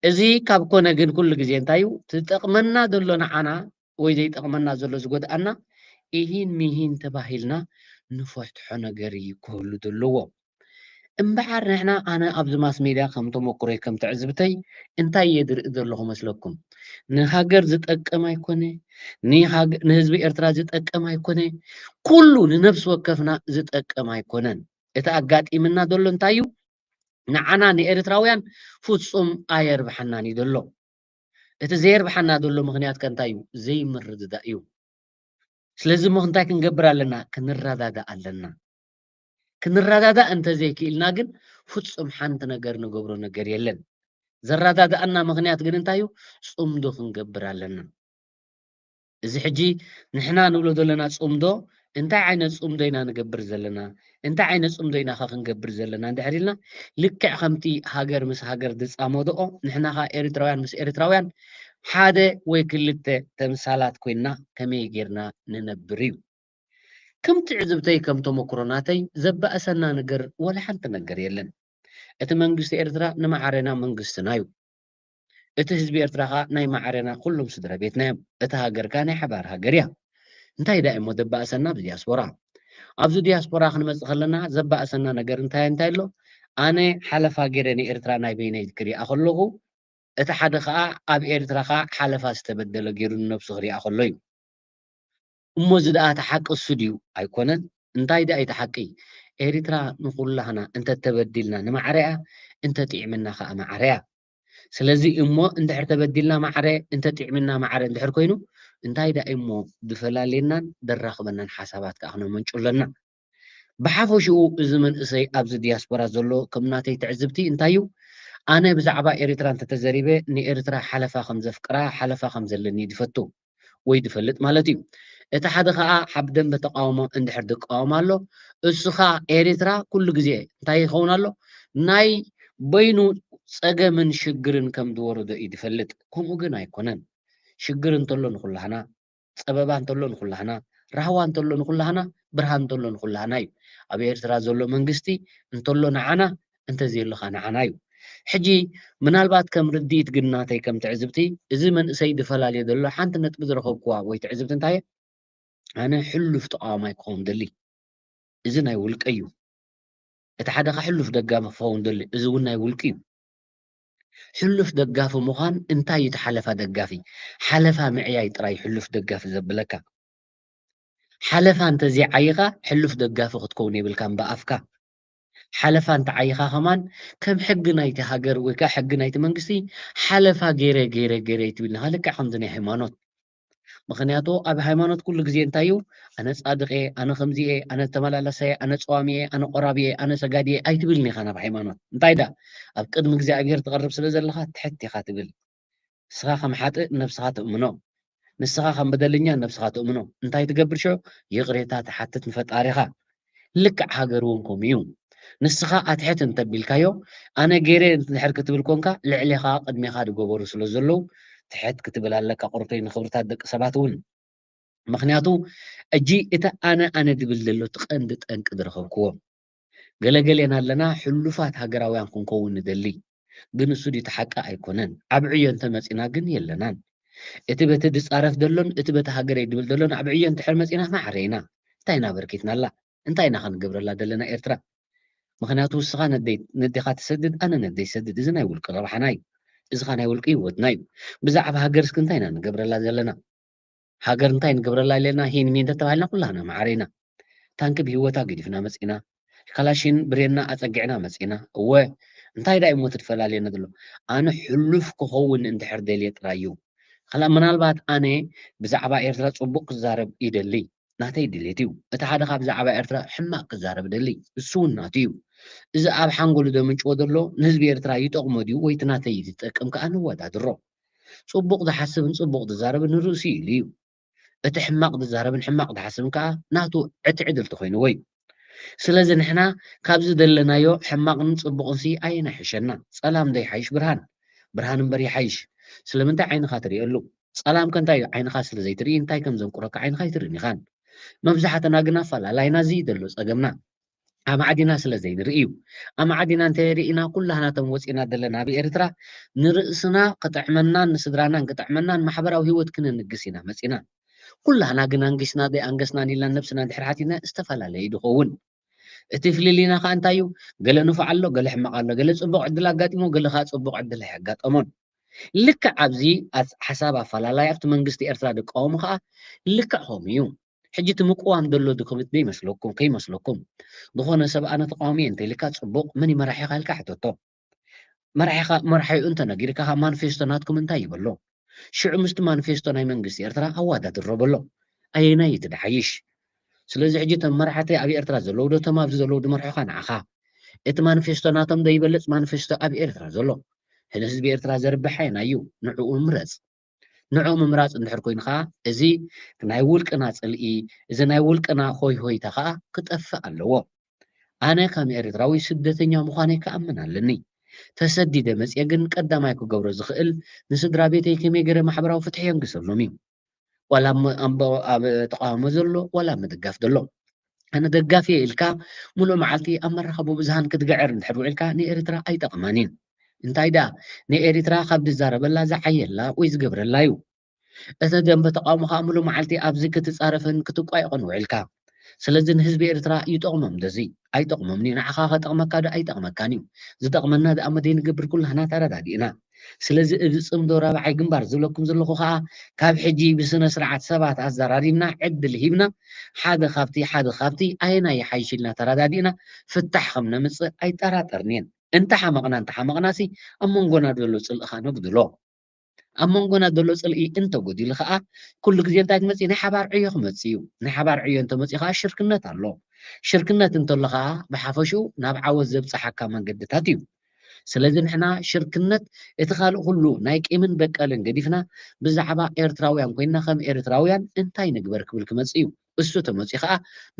እዚ ካብ ኮነ ግን ኩሉ ግዜ እንታይ እዩ ዝጠቕመና ዘሎ ንዓና ወይ ዘይጠቕመና ዘሎ ዝጎድኣና ኢሂን ሚሂን ተባሂልና ንፈትሖ ነገር እዩ ክህሉ ዘለዎ። እምበሓር ንሕና ኣነ ኣብዚ ማስ ሜድያ ከም ተመክሮይ ከም ትዕዝብተይ እንታይ እየ ዝርኢ ዘለኹ መስለኩም? ንሃገር ዝጠቅም ኣይኮነ፣ ንሃገ- ንህዝቢ ኤርትራ ዝጠቅም ኣይኮነ፣ ኩሉ ንነብሲ ወከፍና ዝጠቅም ኣይኮነን። እቲ ኣጋጢምና ዘሎ እንታይ እዩ? ንዓና ንኤርትራውያን ፍጹም ኣየርብሓናን እዩ ዘሎ። እቲ ዘየርብሓና ዘሎ ምኽንያት ከ እንታይ እዩ? ዘይምርድዳእ እዩ። ስለዚ እሞ እንታይ ክንገብር ኣለና? ክንረዳዳእ ኣለና። ክንረዳዳእ እንተዘይክኢልና ግን ፍጹም ሓንቲ ነገር ንገብሮ ነገር የለን። ዘረዳድኣና ምኽንያት ግን እንታይ እዩ? ጽምዶ ክንገብር ኣለና። እዚ ሕጂ ንሕና ንብሎ ዘለና ጽምዶ እንታይ ዓይነት ጽምዶ ኢና ንገብር ዘለና? እንታይ ዓይነት ጽምዶ ኢና ኸ ክንገብር ዘለና እንድሕር ኢልና፣ ልክዕ ከምቲ ሃገር ምስ ሃገር ዝጻመድኦ፣ ንሕና ኸኣ ኤርትራውያን ምስ ኤርትራውያን ሓደ ወይ ክልተ ተምሳላት ኮይንና ከመይ ጌርና ንነብር እዩ። ከም ትዕዝብተይ፣ ከም ተመክሮ ናተይ፣ ዘባእሰና ነገር ወላ ሓንቲ ነገር የለን። እቲ መንግስቲ ኤርትራ ንማዕረና መንግስትና እዩ። እቲ ህዝቢ ኤርትራ ኸኣ ናይ ማዕረና ኩሎም ስድራ ቤትና እዮም። እታ ሃገር ከኣ ናይ ሓባር ሃገር እያ። እንታይ ደኣ እሞ ዘባእሰና? ኣብ ዲያስፖራ። ኣብዚ ዲያስፖራ ክንመጽእ ከለና ዘባእሰና ነገር እንታይ እንታይ ኣሎ? ኣነ ሓለፋ ገይረ ንኤርትራ ናይ በይነይ ክሪኣ ከለኹ፣ እቲ ሓደ ኸኣ ኣብ ኤርትራ ኸኣ ሓለፋ ዝተበደለ ገይሩ ንነብሱ ክሪኣ ከሎ እዩ። እሞ እዚ ደኣ እቲ ሓቂ እሱ ድዩ? ኣይኮነን። እንታይ ደኣ እቲ ሓቂ? ኤርትራ ንኹላህና እንተተበዲልና ንማዕረ እያ፣ እንተጥዒምና ኸኣ ማዕረ እያ። ስለዚ እሞ እንድሕር ተበዲልና ማዕረ፣ እንተጥዒምና ማዕረ እንድሕር ኮይኑ፣ እንታይ ደኣ እሞ ዝፈላልየናን ዘራኽበናን ሓሳባት ከኣ ክነመንጩ ኣለና። ብሓፈሽኡ እዚ መንእሰይ ኣብዚ ዲያስፖራ ዘሎ ከም ናተይ ትዕዝብቲ እንታይ እዩ? ኣነ ብዛዕባ ኤርትራ እንተተዘሪበ ንኤርትራ ሓለፋ ከም ዘፍቅራ፣ ሓለፋ ከም ዘለኒ ዝፈቱ ወይ ዝፈልጥ ማለት እዩ። እቲ ሓደ ኸኣ ሓብ ደንበ ተቃውሞ እንድሕር ዝቃወም ኣሎ፣ እሱ ኸኣ ኤርትራ ኩሉ ግዜ እንታይ ይኸውን ኣሎ? ናይ በይኑ ጸገምን ሽግርን ከም ዝወረዶ እዩ ዝፈልጥ። ከምኡ ግን ኣይኮነን። ሽግር እንተሎ ንኹላህና፣ ጸበባ እንተሎ ንኹላህና፣ ራህዋ እንተሎ ንኹላህና፣ ብርሃን እንተሎ ንኹላህና እዩ። ኣብ ኤርትራ ዘሎ መንግስቲ እንተሎ ንዓና፣ እንተዘየሎ ኸኣ ንዓና እዩ። ሕጂ ምናልባት ከም ርድኢት ግን ናተይ ከም ትዕዝብቲ፣ እዚ መንእሰይ ዝፈላልዮ ዘሎ ሓንቲ ነጥቢ ዝረኸብክዋ ወይ ትዕዝብቲ እንታይ እየ? ኣነ ሕሉፍ ተቃዋማይ ክኸውን ደሊ። እዚ ናይ ውልቀይ እዩ። እቲ ሓደ ኸኣ ሕሉፍ ደጋፊ ክኸውን ደሊ። እዚ እውን ናይ ውልቂ እዩ። ሕሉፍ ደጋፊ ምዃን እንታይ እዩ እቲ ሓለፋ ደጋፊ? ሓለፋ ምዕያይ ጥራይ ሕሉፍ ደጋፊ ዘብለካ። ሓለፋ እንተዘይዓይኻ ሕሉፍ ደጋፊ ክትከውን የብልካን ብኣፍካ። ሓለፋ እንተዓይኻ ከማን ከም ሕጊ ናይቲ ሃገር ወይ ከኣ ሕጊ ናይቲ መንግስቲ ሓለፋ ገይረ፣ ገይረ፣ ገይረ ኣይትብል ኢኻ። ልክዕ ከምዚ ናይ ሃይማኖት። ምኽንያቱ ኣብ ሃይማኖት ኩሉ ግዜ እንታይ እዩ? ኣነ ጻድቕ እየ፣ ኣነ ከምዚ እየ፣ ኣነ ተመላለሰ እየ፣ ኣነ ጸዋሚ እየ፣ ኣነ ቆራቢ እየ፣ ኣነ ሰጋዲ እየ ኣይትብልን ኢኻ ናብ ሃይማኖት። እንታይ ደኣ? ኣብ ቅድሚ እግዚኣብሔር ትቐርብ ስለ ዘለኻ ትሕት ኢኻ ትብል። ንስኻ ከም ሓጥእ ነብስኻ ትእምኖ። ንስኻ ከም በደለኛ ነብስኻ ትእምኖ። እንታይ ትገብር ሽዑ? ይቕሬታ ትሓትት ንፈጣሪኻ። ልክዕ ሃገር እውን ከምኡ እዩ። ንስኻ ኣትሕት እንተቢልካዮ፣ ኣነ ገይረ እንድሕር ክትብል ኮንካ፣ ልዕሌኻ ቅድሜኻ ዝገበሩ ስለ ዘለዉ፣ ትሕት ክትብል ኣለካ። ቁርተይ ንኽብርታት ደቂ ሰባት እውን። ምኽንያቱ፣ እጂ እቲ ኣነ ኣነ ድብል ዘሎ እቲ ቀንዲ ጠንቂ ዝረኸብክዎ። ገለገሌና ኣለና፣ ሕሉፋት ሃገራውያን ክንከውን ንደሊ። ግን እሱ ድዩ እቲ ሓቂ? ኣይኮነን። ኣብ ዕዮ እንተመጺና ግን የለናን። እቲ በቲ ድጻረፍ ዘሎን እቲ በቲ ሃገረይ ድብል ዘሎን ኣብ ዕዮ እንድሕር መጺና ማዕረ ኢና። እንታይ ኢና ኣበርኪትናላ? እንታይ ኢና ክንገብረላ ዘለና ኤርትራ? ምኽንያቱ ንስኻ ነደይ-፣ ነዴኻ ትሰድድ፣ ኣነ ነደይ ይሰድድ። እዚ ናይ ውልቂ ረብሓና እዩ። እዚ ኸኣ ናይ ውልቂ ህይወትና እዩ። ብዛዕባ ሃገር እስኪ እንታይ ኢና ንገብረላ ዘለና? ሃገር እንታይ ንገብረላ ኣለና? ሂን ሚን እንተተባሂልና ኩላህና ማዕረ ኢና። ታንኪ ብህይወታ ገዲፍና መጺና። ካላሽን ብሬንና ኣጸጊዕና መጺና። እወ፣ እንታይ ደኣ እሞ እቲ ዝፈላልየና ዘሎ? ኣነ ሕሉፍ ክኸውን እንድሕር ደልየ ጥራይ እዩ። ከላ-፣ ምናልባት ኣነ ብዛዕባ ኤርትራ ጽቡቕ ክዛረብ ይደሊ። ናተይ ድሌት እዩ። እቲ ሓደ ካብ ብዛዕባ ኤርትራ ሕማቕ ክዛረብ ደሊ። እሱ እውን ናቱ እዩ። እዚ ኣብ ሓንጎሉ ዘምንጭዎ ዘሎ ንህዝቢ ኤርትራ ይጠቕሞ ድዩ ወይ እቲ ናተይ እዩ ዝጠቅም ከኣ ንወዳድሮ። ጽቡቕ ዝሓስብን ጽቡቕ ዝዛረብን ንርእሱ ኢሉ እዩ። እቲ ሕማቕ ዝዛረብን ሕማቕ ዝሓስብን ከኣ ናቱ ዕትዕድል ተኾይንዎ እዩ። ስለዚ ንሕና ካብዚ ዘለናዮ ሕማቕን ጽቡቕንሲ ኣየናይ ይሕሸና? ጸላም ዶ ይሓይሽ ብርሃን? ብርሃን እምበር ይሓይሽ። ስለምንታይ ዓይንኻ ትርእየሉ? ጸላም ከ እንታይ እዩ? ዓይንኻ ስለ ዘይትርኢ እንታይ ከም ዘንቁረካ ዓይንኻ ኣይትርእን ኢኻን። መብዛሕትና ግን ኣፈላላይና እዚ እዩ ዘሎ ጸገምና። ኣማዕዲና ስለ ዘይንርኢ እዩ። ኣማዕዲና እንተሪኢና ኩላህናቶም ወፂና ዘለና ኣብ ኤርትራ ንርእስና ክጥዕመናን ንስድራናን ክጥዕመናን ማሕበራዊ ህይወት ክንንግስ ኢና መፂና። ኩላህና ግን ኣንጊስና ደይ ኣንገስናን ኢልና ነብስና ድሕሪ ሓቲትና ዝተፈላለየ እዩ ድኸውን። እቲ ፍልልይና ከዓ እንታይ እዩ? ገለ ንፉዕ ኣሎ፣ ገለ ሕማቕ ኣሎ፣ ገለ ፅቡቕ ዕድል ኣጋጢሞ፣ ገለ ከዓ ፅቡቕ ዕድል ኣይኣጋጠሞን። ልክዕ ኣብዚ ሓሳብ ኣፈላላይ ኣብቲ መንግስቲ ኤርትራ ድቃወሙ ከዓ ልክዕ ከምኡ እዩ። ሕጂ እቲ ምቅዋም ዘሎ ድክምት ደይመስለኩም ከይመስለኩም፣ ዝኾነ ሰብ ኣነ ተቃዋሚ እንተ ኢልካ ፅቡቕ፣ መን ይመራሒኻ ኢልካ ሕተቶ። መራሒኻ መርሓይኡ እንተነጊርካ ማኒፌስቶ ናትኩም እንታይ ይበሎ? ሽዑ ምስቲ ማኒፌስቶ ናይ መንግስቲ ኤርትራ ኣዋዳድሮ በሎ። ኣየናይ እቲ ድሓይሽ? ስለዚ ሕጂ እቶም መራሕቲ ኣብ ኤርትራ ዘለዉ ዶ እቶም ኣብዚ ዘለዉ ድመርሑኻ ንዓኻ? እቲ ማኒፌስቶ ናቶም ዶ ይበልጽ ማኒፌስቶ ኣብ ኤርትራ ዘሎ? ንህዝቢ ኤርትራ ዘርብሕ ኣየናይ እዩ? ንዕኡ ምረጽ። ንዕኡ ምምራጽ እንድሕር ኮይኑ ከኣ እዚ ናይ ውልቅና ጽልኢ፣ እዚ ናይ ውልቅና ሆይ ሆይታ ከኣ ክጠፍእ ኣለዎ። ኣነ ከም ኤርትራዊ ስደተኛ ምዃነይ ክኣምን ኣለኒ። ተሰዲደ መጽየ ግን ቀዳማይ ክገብሮ ዝኽእል ንስድራ ቤተይ ከመይ ገይረ ማሕበራዊ ፍትሒ የንግሰሎም እዩ። ዋላ ኣብ ተቃውሞ ዘሎ ዋላ ኣብ ምድጋፍ ዘሎ። ኣነ ደጋፊ ኢልካ ሙሉእ መዓልቲ ኣብ መራኸቢ ብዙሃን ክትግዕር እንድሕር ውዒልካ ንኤርትራ ኣይጠቕማን እዩ። እንታይ ደኣ ንኤርትራ ካብ ድዛረበላ ዝዓየላ ወይ ዝገብረላ እዩ። እቲ ደንበ ተቃውሞ ከዓ ሙሉእ መዓልቲ ኣብዚ ክትጻረፍን ክትቋየቖን ውዒልካ። ስለዚ ንህዝቢ ኤርትራ ይጠቕሞም ደዚ ኣይጠቕሞምን እዩ። ንዓኻ ከጠቕመካ ዶ ኣይጠቕመካን እዩ። ዝጠቕመና ደኣ መደይ ንገብር ኩላህና ተረዳዲእና። ስለዚ እዚ ጽምዶ ራብዓይ ግንባር ዝብለኩም ዘለኹ ከዓ ካብ ሕጂ ብስነ ስርዓት ሰባት ኣዘራሪብና ዕድል ሂብና ሓደ ካብቲ ሓደ ካብቲ ኣየናይ ይሓይሽ ኢልና ተረዳዲእና ፍታሕ ከም ነምጽእ ኣይጠራጠርን እየን። እንተሓመቕና እንተሓመቕናሲ ኣብ መንጎና ዘሎ ጽልእኻ ነጉድሎ። ኣብ መንጎና ዘሎ ጽልኢ እንተጎዲሉ ከኣ ኩሉ ግዜ እንታይ ክመጽእ ናይ ሓባር ዕዮ ክመጽእ እዩ። ናይ ሓባር ዕዮ እንተመጽኡ ከኣ ሽርክነት ኣሎ። ሽርክነት እንተሎ ከኣ ብሓፈሽኡ ናብ ዓወት ዘብጽሓካ መንገድታት እዩ። ስለዚ ንሕና ሽርክነት እቲ ካልእ ኩሉ ናይ ቂምን በቀልን ገዲፍና ብዛዕባ ኤርትራውያን ኮይንና ከም ኤርትራውያን እንታይ ንግበር ክብል ክመጽእ እዩ። እሱ ተመጽኡ ከኣ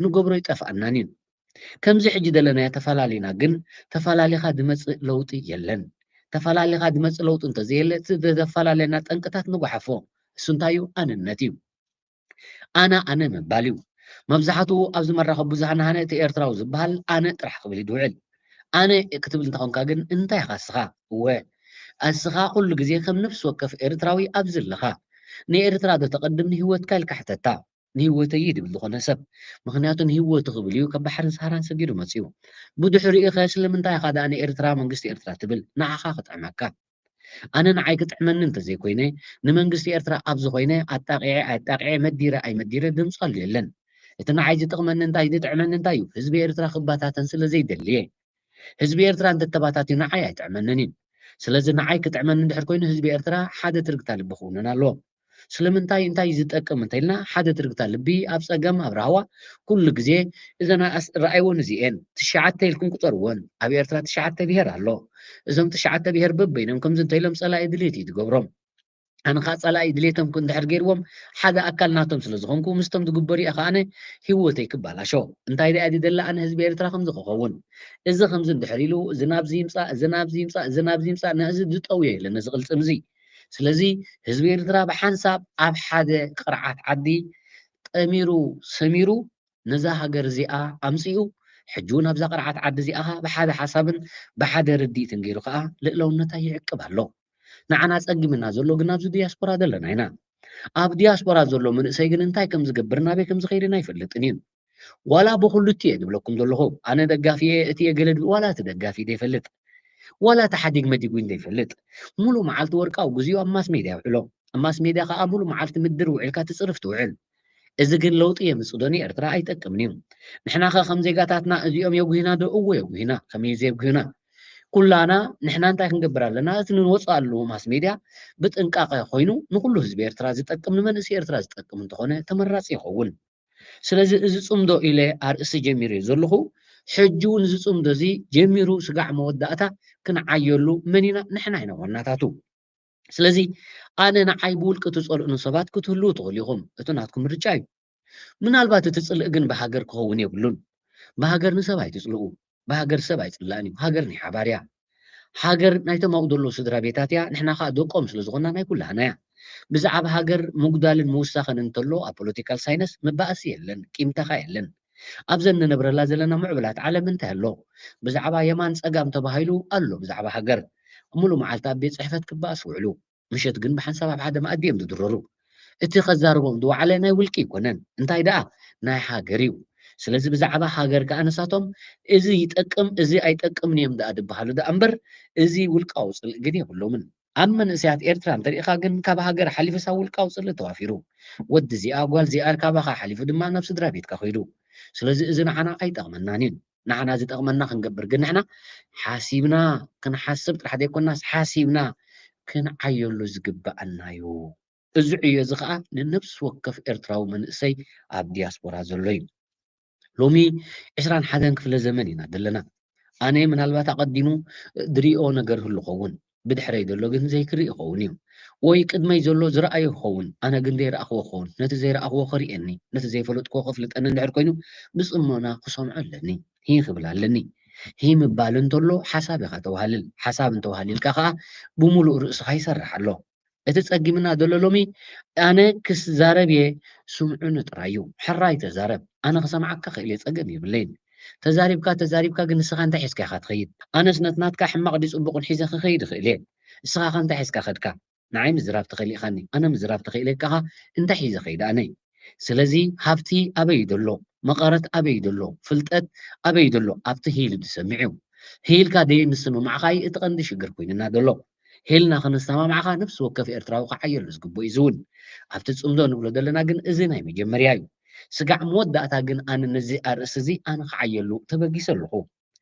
ንገብሮ ይጠፍኣናን እዩ። ከምዚ ሕጂ ዘለናዮ ተፈላሊና ግን ተፈላሊኻ ድመጽእ ለውጢ የለን። ተፈላሊኻ ድመጽእ ለውጢ እንተዘየለ እቲ ዘፈላለና ጠንቅታት ንጓሓፎ። እሱ እንታይ እዩ? ኣነነት እዩ። ኣነ ኣነ ምባል እዩ። መብዛሕትኡ ኣብዚ መራኸቢ ብዙሃን ሃነ እቲ ኤርትራዊ ዝበሃል ኣነ ጥራሕ ክብል እዩ ድውዕል። ኣነ ክትብል እንተኾንካ ግን እንታይ ኢኻ እስኻ? እወ እስኻ ኩሉ ግዜ ከም ነፍሲ ወከፍ ኤርትራዊ ኣብዚ ኣለኻ። ንኤርትራ ዶ ተቐድም ንህይወትካ ኢልካ ሕተታ። ንህይወተይ እዩ ድብል ዝኾነ ሰብ። ምኽንያቱ ንህይወቱ ክብል እዩ ካብ ባሕርን ሰሃራን ሰጊሩ መጺኡ። ብድሕሪኡ ኸ ስለምንታይ ኢኻ ደኣ ንኤርትራ መንግስቲ ኤርትራ ትብል? ንዓኻ ክጥዕመካ። ኣነ ንዓይ ክጥዕመኒ እንተዘይኮይነ ንመንግስቲ ኤርትራ ኣብዚ ኮይነ ኣጣቂዐ ኣጣቂዐ መዲረ ኣይመዲረ ድምፀሉ የለን። እቲ ንዓይ ዝጥቕመኒ እንታይ ዝጥዕመኒ እንታይ እዩ? ህዝቢ ኤርትራ ክባታተን ስለ ዘይደልየ። ህዝቢ ኤርትራ እንተተባታትዩ ንዓይ ኣይጥዕመንን እዩ። ስለዚ ንዓይ ክጥዕመኒ እንድሕር ኮይኑ ህዝቢ ኤርትራ ሓደ ትርግታ ልቢ ክውንን ኣለዎ። ስለምንታይ እንታይ ዝጠቅም እንተኢልና ሓደ ትርግታ ልቢ ኣብ ጸገም ኣብ ራህዋ ኩሉ ግዜ እዘን ኣስ- ረኣይወን እዚኤን ትሽዓተ ኢልኩም ቁጸርወን። ኣብ ኤርትራ ትሽዓተ ብሄር ኣሎ። እዞም ትሽዓተ ብሄር በበይኖም ከምዚ እንተኢሎም ጸላኢ ድሌት እዩ ዝገብሮም። ኣነ ከዓ ጸላኢ ድሌቶም እንድሕር ገይርዎም ሓደ ኣካል ናቶም ስለ ዝኾንኩ ምስቶም ዝግበር እየ ከኣነ ህይወተይ ክባላሾ። እንታይ ደኣ ድደሊ ኣነ ህዝቢ ኤርትራ ከምዚ ክኸውን እዚ ከምዚ እንድሕር ኢሉ እዚ ናብዚ ይምጻእ እዚ ናብዚ ይምጻእ እዚ ናብዚ ይምጻእ ነዚ ዝጠውዮ የለን ነዚ ቅልጽም እዚ። ስለዚ ህዝቢ ኤርትራ ብሓንሳብ ኣብ ሓደ ቅርዓት ዓዲ ጠሚሩ ሰሚሩ ነዛ ሃገር እዚኣ ኣምጺኡ ሕጂ እውን ኣብዛ ቅርዓት ዓዲ እዚኣ ብሓደ ሓሳብን ብሓደ ርድኢትን ገይሩ ከዓ ልእለውነታ ይዕቅብ ኣሎ። ንዓና ጸጊምና ዘሎ ግን ኣብዚ ዲያስፖራ ዘለና ኢና። ኣብ ዲያስፖራ ዘሎ መንእሰይ ግን እንታይ ከም ዝገብር ናበይ ከም ዝኸይድን ኣይፈልጥን እዩ። ዋላ ብኩልቲ እየ ዝብለኩም ዘለኹ ኣነ ደጋፊ እየ እቲ እየ ገለ ድብል ዋላ እቲ ደጋፊ ዘይፈልጥ ዋላ እቲ ሓዲግ መዲጉ ዘይፈልጥ ሙሉ መዓልቲ ወርቃዊ ግዜኡ ኣብ ማስ ሜድያ ውዕሎ ኣብ ማስ ሜድያ ከዓ ሙሉ መዓልቲ ምድር ውዒልካ ትፅርፍ ትውዕል። እዚ ግን ለውጢ የምፅእ ዶ ንኤርትራ? ኣይጠቅምን እዩ። ንሕና ከ ከም ዜጋታትና እዚኦም የጉህና ዶ? እዎ የጉህና። ከመይ ዘየጉህና? ኩላና ንሕና እንታይ ክንገብር ኣለና? እቲ ንወፅኣሉ ማስ ሜድያ ብጥንቃቐ ኮይኑ ንኩሉ ህዝቢ ኤርትራ ዝጠቅም ንመንእሰይ ኤርትራ ዝጠቅም እንተኾነ ተመራፂ ይኸውን። ስለዚ እዚ ፅምዶ ኢለ ኣርእስቲ ጀሚረ ዘለኹ ሕጂ እውን እዚ ፅምዶ እዚ ጀሚሩ ስጋዕ መወዳእታ ክንዓየሉ መን ኢና? ንሕና ኢና ዋናታቱ። ስለዚ ኣነ ንዓይ ብውልቂ ትፀልኡኒ ሰባት ክትህልዉ ትኽእሉ ኢኹም፣ እቲ ናትኩም ምርጫ እዩ። ምናልባት እቲ ፅልኢ ግን ብሃገር ክኸውን የብሉን። ብሃገር ንሰብ ኣይትፅልኡ፣ ብሃገር ሰብ ኣይፅላእን እዩ። ሃገር ናይ ሓባር እያ። ሃገር ናይቶም ኣብኡ ዘለዉ ስድራ ቤታት እያ፣ ንሕና ከዓ ደቆም ስለ ዝኾንና ናይ ኩላህና እያ። ብዛዕባ ሃገር ምጉዳልን ምውሳኽን እንተሎ ኣብ ፖለቲካል ሳይነስ መባእሲ የለን፣ ቂምታኻ የለን። ኣብዘን ንነብረላ ዘለና ምዕቡላት ዓለም እንታይ ኣሎ? ብዛዕባ የማን ጸጋም ተባሂሉ ኣሎ፣ ብዛዕባ ሃገር። ሙሉ መዓልቲ ኣብ ቤት ጽሕፈት ክበኣስ ውዕሉ። ምሸት ግን ብሓንሳብ ኣብ ሓደ መኣዲ እዮም ዝድረሩ። እቲ ከዛርቦም ዝወዓለ ናይ ውልቂ ኣይኮነን፣ እንታይ ደኣ ናይ ሃገር እዩ። ስለዚ ብዛዕባ ሃገር ከኣ ንሳቶም እዚ ይጠቅም፣ እዚ ኣይጠቅምን እዮም ደኣ ዝበሃሉ ደኣ እምበር፣ እዚ ውልቃዊ ጽልኢ ግን የብሎምን። ኣብ መንእሰያት ኤርትራ እንተሪኢኻ ግን ካብ ሃገር ሓሊፉስ ኣብ ውልቃዊ ጽልኢ ተዋፊሩ። ወዲ እዚኣ፣ ጓል እዚኣ ካባኻ ሓሊፉ ድማ ናብ ስድራ ቤትካ ከይዱ። ስለዚ እዚ ንዓና ኣይጠቕመናን እዩ። ንዓና ዝጠቕመና ክንገብር ግን ንሕና ሓሲብና ክንሓስብ ጥራሕ ዘይኮናስ ሓሲብና ክንዓየሉ ዝግበኣና እዩ። እዚ ዕዮ እዚ ኸኣ ንነፍሲ ወከፍ ኤርትራዊ መንእሰይ ኣብ ዲያስፖራ ዘሎ እዩ። ሎሚ ዕስራን ሓደን ክፍለ ዘመን ኢና ዘለና። ኣነ ምናልባት ኣቐዲሙ ዝሪኦ ነገር ህሉ ኸውን፣ ብድሕረይ ዘሎ ግን ዘይክርኢ ይኸውን እዩ። ወይ ቅድመይ ዘሎ ዝረኣዮ ይኸውን፣ ኣነ ግን ዘይረኣኽዎ ክኸውን። ነቲ ዘይረኣኽዎ ከርእየኒ፣ ነቲ ዘይፈለጥክዎ ከፍልጠኒ እንድሕር ኮይኑ፣ ብጽሞና ክሰምዖ ኣለኒ። ሂ ክብል ኣለኒ። ሂ ምባል እንተሎ ሓሳብ ኢኻ ተዋህልል። ሓሳብ እንተዋህሊልካ ኸኣ ብምሉእ ርእስኻ ይሰርሕ ኣሎ። እቲ ጸጊምና ዘሎ ሎሚ ኣነ ክዛረብ እየ፣ ስምዑኒ ጥራይ እዩ። ሕራይ ተዛረብ፣ ኣነ ክሰምዓካ ክእል እየ፣ ጸገም የብለይን። ተዛሪብካ ተዛሪብካ ግን ንስኻ እንታይ ሒዝካ ኢኻ ትኸይድ? ኣነስ ነቲ ናትካ ሕማቕ ድዩ ጽቡቕን ሒዘ ክኸይድ እኽእል እየ። ንስኻ ኸ እንታይ ሒዝካ ኸድካ? ንዓይ ምዝራብ ተኸሊእኻኒ፣ ኣነ ምዝራብ ተኽኢለ ከኣ እንታይ ሒዘ ኸይደ ኣነ? ስለዚ ሃብቲ ኣበይ እዩ ዘሎ? መቐረት ኣበይ እዩ ዘሎ? ፍልጠት ኣበይ እዩ ዘሎ? ኣብቲ ሂል እዩ ዝሰምዕ እዩ። ሂልካ ደይምስምማዕኻ እዩ እቲ ቀንዲ ሽግር ኮይንና ዘሎ። ሂልና ክንሰማማዕኻ ነፍሲ ወከፍ ኤርትራዊ ክዓየሉ ዝግብኦ እዩ። እዚ እውን ኣብቲ ጽምዶ ንብሎ ዘለና ግን እዚ ናይ መጀመርያ እዩ። ስጋዕ መወዳእታ ግን ኣነ ነዚ ኣርእስቲ እዚ ኣነ ክዓየሉ ተበጊሰ ኣለኹ።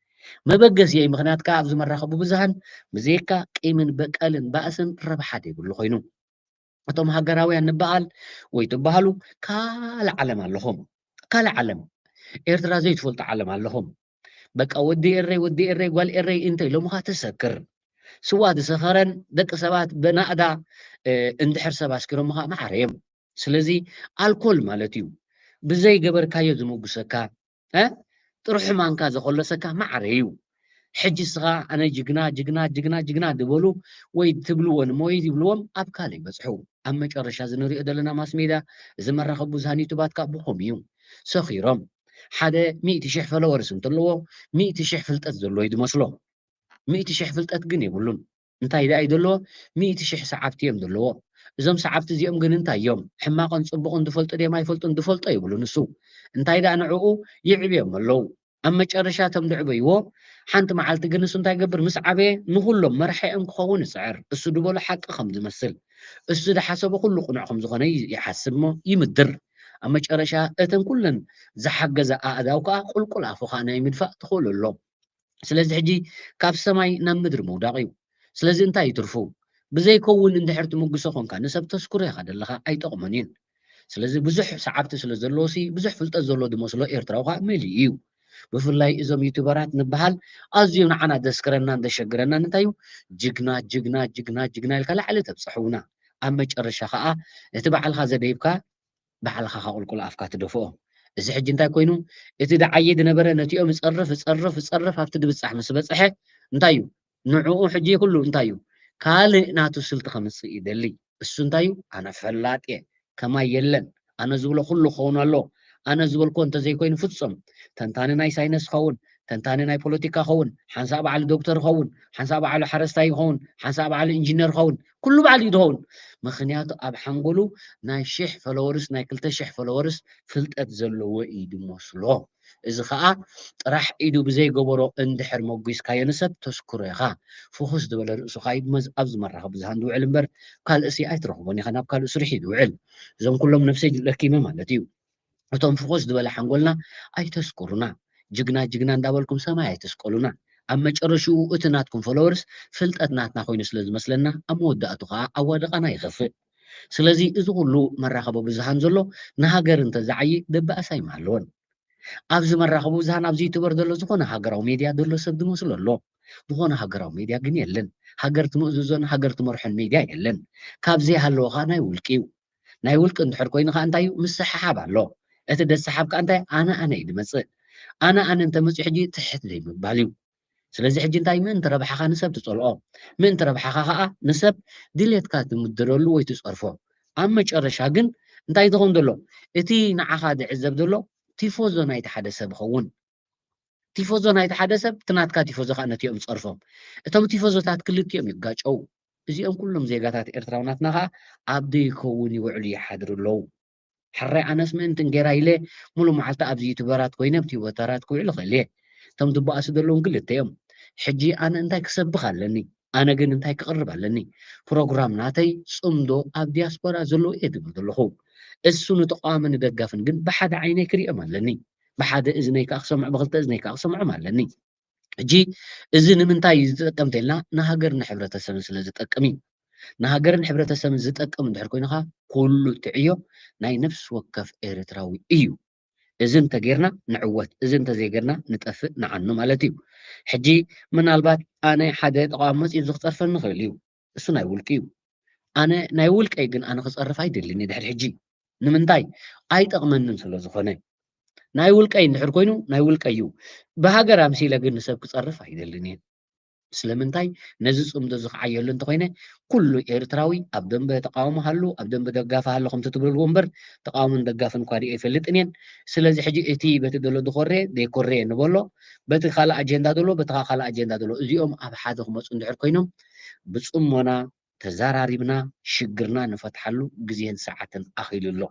መበገሲየይ ምኽንያት ከኣ ኣብዚ መራኸቢ ብዙሃን ብዘይካ ቂምን በቀልን ባእስን ረብሓ ዘይብሉ ኮይኑ። እቶም ሃገራውያን ንበሃል ወይ ትበሃሉ ካልእ ዓለም ኣለኹም። ካልእ ዓለም። ኤርትራ ዘይትፈልጡ ዓለም ኣለኹም። በቃ ወዲ ኤረይ፣ ወዲ ኤረይ፣ ጓል ኤረይ እንተ ኢሎምኻ ትሰክር። ስዋ ዝሰኸረን ደቂ ሰባት ብናእዳ፣ እ፣ እንድሕር ሰብ ኣስኪሮምኻ ማዕረ እዮም። ስለዚ ኣልኮል ማለት እዩ። ብዘይገበርካዮ ዝምጉሰካ፣ እ፣ ጥርሑ ማንካ ዘኾለሰካ ማዕረ እዩ። ሕጂ እስኻ ኣነ ጅግና፣ ጅግና፣ ጅግና፣ ጅግና ዝበሉ ወይ ትብልዎ ንመወይ ይብልዎም ኣብ ካልእ ይበጽሑ። ኣብ መጨረሻ እዚ ንሪኦ ዘለና ማስ ሜድያ፣ እዚ መራኸቢ ብዙሃን ዩቱባት ከኣ ብኸምኡ እዩ። ሰኺሮም። ሓደ ሚእቲ ሽሕ ፎሎወርስ እንተለዎ፣ ሚእቲ ሽሕ ፍልጠት ዘለዎ እዩ ዝመስሎ። ሚእቲ ሽሕ ፍልጠት ግን የብሉን። እንታይ ደኣ እዩ ዘለዎ? ሚእቲ ሽሕ ሰዓብቲ እዮም ዘለዎ። እዞም ሰዓብቲ እዚኦም ግን እንታይ እዮም? ሕማቕን ጽቡቕን ዝፈልጡ ድዮም ኣይፈልጡን? ዝፈልጦ የብሉን እሱ። እንታይ ደኣ ንዕኡ ይዕብዮም ኣለዉ። ኣብ መጨረሻ እቶም ዝዕበይዎ፣ ሓንቲ መዓልቲ ግን እሱ እንታይ ይገብር? ምስ ዓበየ ንኹሎም መራሒኦም ክኸውን ይጽዕር። እሱ ዝበሎ ሓቂ ከም ዝመስል፣ እሱ ዝሓሰቦ ኩሉ ቅኑዕ ከም ዝኾነ ይ-፣ ይሓስብ እሞ ይምድር። ኣብ መጨረሻ እተን ኩለን ዝሓገዛ ኣእዳው ከኣ ቁልቁል ኣፉ ከኣ ናይ ምድፋእ ትኽእሉ ኣሎ። ስለዚ ሕጂ ካብ ሰማይ ናብ ምድሪ ምውዳቕ እዩ። ስለዚ እንታይ እዩ ትርፉ? ብዘይከውን እንድሕር ትምጉሶ ኾንካ ንሰብ ተስኩሮ ኢኻ ዘለኻ፣ ኣይጠቕሞን እዩን። ስለዚ ብዙሕ ሰዓብቲ ስለ ዘለዎሲ ብዙሕ ፍልጠት ዘሎ ዝመስሎ ኤርትራዊ ኸኣ መሊኡ እዩ። ብፍላይ እዞም ዩቱበራት ንበሃል ኣዝዩ ንዓና ዘስክረናን ዘሸግረናን እንታይ እዩ? ጅግና፣ ጅግና፣ ጅግና፣ ጅግና ኢልካ ላዕሊ ተብጽሕውና። ኣብ መጨረሻ ኸኣ እቲ ባዕልኻ ዘደይብካ ባዕልኻ ኸኣ ቁልቁል ኣፍካ ትደፍኦ። እዚ ሕጂ እንታይ ኮይኑ? እቲ ደዓዪ ዝነበረ ነቲኦም ይጸርፍ፣ ይጸርፍ፣ ይጸርፍ ኣብቲ ድብጻሕ ምስ በጽሐ እንታይ እዩ? ንዕኡ ሕጂ ኩሉ እንታይ እዩ? ካልእ ናቱ ስልቲ ከምጽእ ይደሊ። እሱ እንታይ እዩ? ኣነ ፈላጥ እየ፣ ከማይ የለን፣ ኣነ ዝብሎ ኩሉ ክኸውን ኣለዎ፣ ኣነ ዝበልክዎ እንተዘይኮይኑ ፍጹም ተንታኒ ናይ ሳይነስ ኸውን፣ ተንታኒ ናይ ፖለቲካ ኸውን፣ ሓንሳእ በዓል ዶክተር ኸውን፣ ሓንሳእ በዓሉ ሓረስታይ ይኸውን፣ ሓንሳእ በዓሉ ኢንጂነር ኸውን፣ ኩሉ በዓል እዩ ዝኸውን። ምኽንያቱ ኣብ ሓንጎሉ ናይ ሽሕ ፎሎወርስ፣ ናይ ክልተ ሽሕ ፎሎወርስ ፍልጠት ዘለዎ እዩ ዝመስሎ። እዚ ኸኣ ጥራሕ ኢዱ ብዘይገበሮ እንድሕር መጒስካዮ ንሰብ ተስክሮ ኢኻ። ፍኹስ ዝበለ ርእሱ ኸኣ ይመዝ-፣ ኣብዚ መራኸቢ ብዙሃን ዝውዕል እምበር ካልእሲ ኣይትረኽቦን ኢኻ፣ ናብ ካልእ ስርሑ እዩ ዝውዕል። እዞም ኩሎም ነብሰይ ለኪመ ማለት እዩ። እቶም ፍኹስ ዝበለ ሓንጎልና ኣይተስክሩና። ጅግና ጅግና እንዳበልኩም ሰማይ ኣይተስቀሉና። ኣብ መጨረሽኡ እቲ ናትኩም ፎሎወርስ ፍልጠት ናትና ኮይኑ ስለ ዝመስለና ኣብ መወዳእቱ ኸኣ ኣዋድቓና ይኸፍእ። ስለዚ እዚ ኩሉ መራኸቢ ብዙሃን ዘሎ ንሃገር እንተዝዓዪ ደባእሳ ኣይምሃለዎን። ኣብዚ መራኸቢ ብዙሃን ኣብዚ ዩቱበር ዘሎ ዝኾነ ሃገራዊ ሜድያ ዘሎ ሰብ ዝመስሎ ኣሎ። ዝኾነ ሃገራዊ ሜድያ ግን የለን። ሃገር ትምእዝዞን ሃገር ትመርሖን ሜድያ የለን። ካብ ዘይሃለወ ኸኣ ናይ ውልቂ እዩ። ናይ ውልቂ እንድሕር ኮይኑ ኸኣ እንታይ እዩ? ምስሕሓብ ኣሎ። እቲ ደስሓብ ከኣ እንታይ? ኣነ ኣነ እዩ ዝመጽእ። ኣነ ኣነ እንተመጽኡ ሕጂ ትሕት ዘይምባል እዩ። ስለዚ ሕጂ እንታይ ምእንቲ ረብሓኻ ንሰብ ትጸልኦ፣ ምእንቲ ረብሓኻ ኸኣ ንሰብ ድሌትካ ትምድረሉ ወይ ትጸርፎ። ኣብ መጨረሻ ግን እንታይ ዝኸውን ዘሎ? እቲ ንዓኻ ዝዕዘብ ዘሎ ቲፎዞ ናይቲ ሓደ ሰብ ይኸውን። ቲፎዞ ናይቲ ሓደ ሰብ፣ እቲ ናትካ ቲፎዞ ከዓ ነቲኦም ይጸርፎም። እቶም ቲፎዞታት ክልቲኦም ይጋጨው። እዚኦም ኩሎም ዜጋታት ኤርትራዊ ናትና ከዓ ኣብ ደይከውን ይውዕሉ ይሓድሩ ኣለዉ። ሕራይ ኣነስ ምእንቲ እንጌራ ኢለ ሙሉ መዓልቲ ኣብዚ ዩቱበራት ኮይነ ኣብ ቲቦተራት ክውዕል እኽእል እየ። እቶም ዝበኣሱ ዘለውን ክልተ እዮም። ሕጂ ኣነ እንታይ ክሰብኽ ኣለኒ? ኣነ ግን እንታይ ክቕርብ ኣለኒ? ፕሮግራም ናተይ ጽምዶ ኣብ ዲያስፖራ ዘለዉ እየ ዝብል ዘለኹ። እሱ ንተቃዋሚ ንደጋፍን ግን ብሓደ ዓይነይ ክሪኦም ኣለኒ። ብሓደ እዝነይ ከዓ ክሰምዑ፣ ብክልተ እዝነይ ከዓ ክሰምዖም ኣለኒ። ሕጂ እዚ ንምንታይ እዩ ዝጠቀም እንተልና ንሃገር ንሕብረተሰብን ስለ ዝጠቅም እዩ። ንሃገርን ሕብረተሰብን ዝጠቅም እንድሕር ኮይኑኻ ኩሉ ትዕዮ ናይ ነፍሲ ወከፍ ኤርትራዊ እዩ። እዚ እንተጌርና ንዕወት፣ እዚ እንተዘይጌርና ንጠፍእ ንዓኑ ማለት እዩ። ሕጂ ምናልባት ኣነ ሓደ ተቃዋሚ መፂኡ እዚ ክፀርፈኒ ይኽእል እዩ። እሱ ናይ ውልቂ እዩ። ኣነ ናይ ውልቀይ ግን ኣነ ክፀርፍ ኣይደልን ድሕሪ ሕጂ። ንምንታይ? ኣይጠቕመንን ስለ ዝኾነ። ናይ ውልቀይ እንድሕር ኮይኑ ናይ ውልቀይ እዩ። ብሃገር ኣምሲለ ግን ንሰብ ክፀርፍ ኣይደልን እየ። ስለምንታይ? ነዚ ጽምዶ ዝኸዓየሉ እንተኾይነ ኩሉ ኤርትራዊ ኣብ ደንበ ተቃውሞ ሃሉ ኣብ ደንበ ደጋፊ ሃሉ ከምቲ ትብልዎ እምበር ተቃውሞን ደጋፍን እኳ ሪኤ ኣይፈልጥን እየን። ስለዚ ሕጂ እቲ በቲ ደሎ ዝኮሬ ዘይኮሬ ንበሎ፣ በቲ ካልእ ኣጀንዳ ደሎ በቲ ካልእ ኣጀንዳ ደሎ እዚኦም ኣብ ሓደ ክመፁ እንድሕር ኮይኖም ብጽሞና ተዛራሪብና ሽግርና ንፈትሓሉ ግዜን ሰዓትን ኣኺሉ ኣሎ።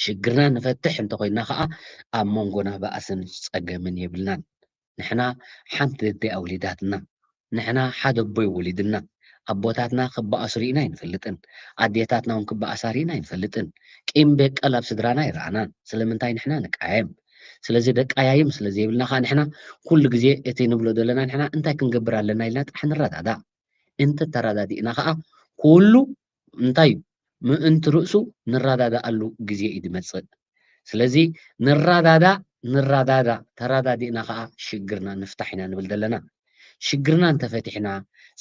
ሽግርና ንፈትሕ እንተኾይንና ኸዓ ኣብ መንጎና ባእስን ጸገምን የብልናን። ንሕና ሓንቲ ኣደ ኣውሊዳትና፣ ንሕና ሓደ ኣቦይ ወሊድና፣ ኣቦታትና ክበኣሱ ርኢና ኣይንፈልጥን፣ ኣዴታትና እውን ክበኣሳ ርኢና ኣይንፈልጥን። ቂም በቀል ኣብ ስድራና ኣይረኣናን። ስለምንታይ ንሕና ንቃየም። ስለዚ ደቃያይም ስለ ዘይብልና ኸዓ ንሕና ኩሉ ግዜ እቲ ንብሎ ዘለና ንሕና እንታይ ክንገብር ኣለና ኢልና ጥራሕ ንረዳዳእ። እንተተረዳዲእና ኸዓ ኩሉ እንታይ እዩ? ምእንቲ ርእሱ ንረዳዳኣሉ ግዜ እዩ ዝመጽእ። ስለዚ ንረዳዳእ፣ ንረዳዳእ፣ ተረዳዲእና ኸዓ ሽግርና ንፍታሕ ኢና ንብል ዘለና። ሽግርና እንተፈቲሕና፣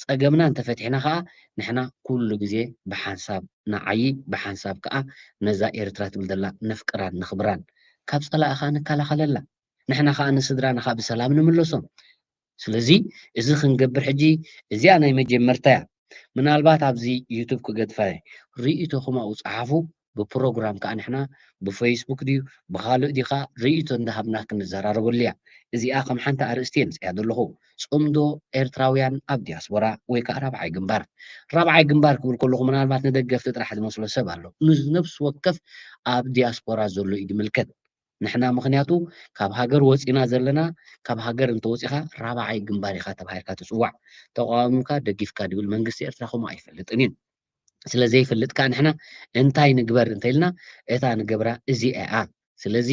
ጸገምና እንተፈቲሕና ኸዓ ንሕና ኩሉ ግዜ ብሓንሳብ ንዓዪ፣ ብሓንሳብ ከኣ ነዛ ኤርትራ ትብል ዘላ ነፍቅራን ነኽብራን። ካብ ጸላኢ ኸኣ ንከላኸለላ። ንሕና ኸኣ ንስድራና ኸኣ ብሰላም ንምለሶም። ስለዚ እዚ ክንገብር ሕጂ እዚኣ ናይ መጀመርታ እያ። ምናልባት ኣብዚ ዩቱብ ክገድፋ እየ። ርእይቶኹም ኣብኡ ጸሓፉ። ብፕሮግራም ከኣ ንሕና ብፌስቡክ ድዩ ብኻልእ ድዩ ከኣ ርእይቶ እንዳሃብና ክንዘራረበሉ እያ። እዚኣ ከም ሓንቲ ኣርእስቲ እየ ኣምጽያ ዘለኹ። ጽምዶ ኤርትራውያን ኣብ ዲያስፖራ ወይ ከኣ ራብዓይ ግንባር። ራብዓይ ግንባር ክብል ከለኹ ምናልባት ንደገፍቲ ጥራሕ ዝመስሎ ሰብ ኣሎ። ንነፍሲ ወከፍ ኣብ ዲያስፖራ ዘሎ እዩ ዝምልከት። ንሕና ምኽንያቱ ካብ ሃገር ወጺና ዘለና፣ ካብ ሃገር እንተወጺኻ ራብዓይ ግንባር ኢኻ ተባሂልካ ትጽዋዕ። ተቃዊምካ ደጊፍካ ድብል መንግስቲ ኤርትራ ከምኡ ኣይፈልጥን እዩ። ስለ ዘይፈልጥ ከኣ ንሕና እንታይ ንግበር እንተኢልና እታ ንገብራ እዚኣ እያ። ስለዚ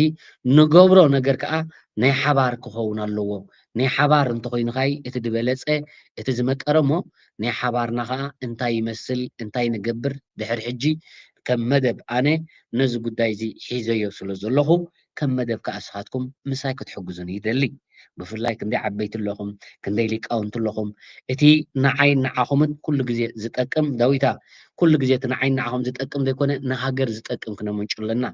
ንገብሮ ነገር ከኣ ናይ ሓባር ክኸውን ኣለዎ። ናይ ሓባር እንተኾይኑ ከኣ እቲ ዝበለጸ እቲ ዝመቀረ እሞ ናይ ሓባርና ከኣ እንታይ ይመስል እንታይ ንገብር ድሕሪ ሕጂ ከም መደብ ኣነ ነዚ ጉዳይ እዚ ሒዘዮ ስለ ዘለኹ ከም መደብ ከኣ ንስኻትኩም ምሳይ ክትሕግዙኒ ይደሊ። ብፍላይ ክንደይ ዓበይቲ ኣለኹም፣ ክንደይ ሊቃውንቲ ኣለኹም፣ እቲ ንዓይን ንዓኹምን ኩሉ ግዜ ዝጠቅም ዳዊታ ኩሉ ግዜ እቲ ንዓይን ንዓኹም ዝጠቅም ዘይኮነ ንሃገር ዝጠቅም ክነመንጩ ኣለና።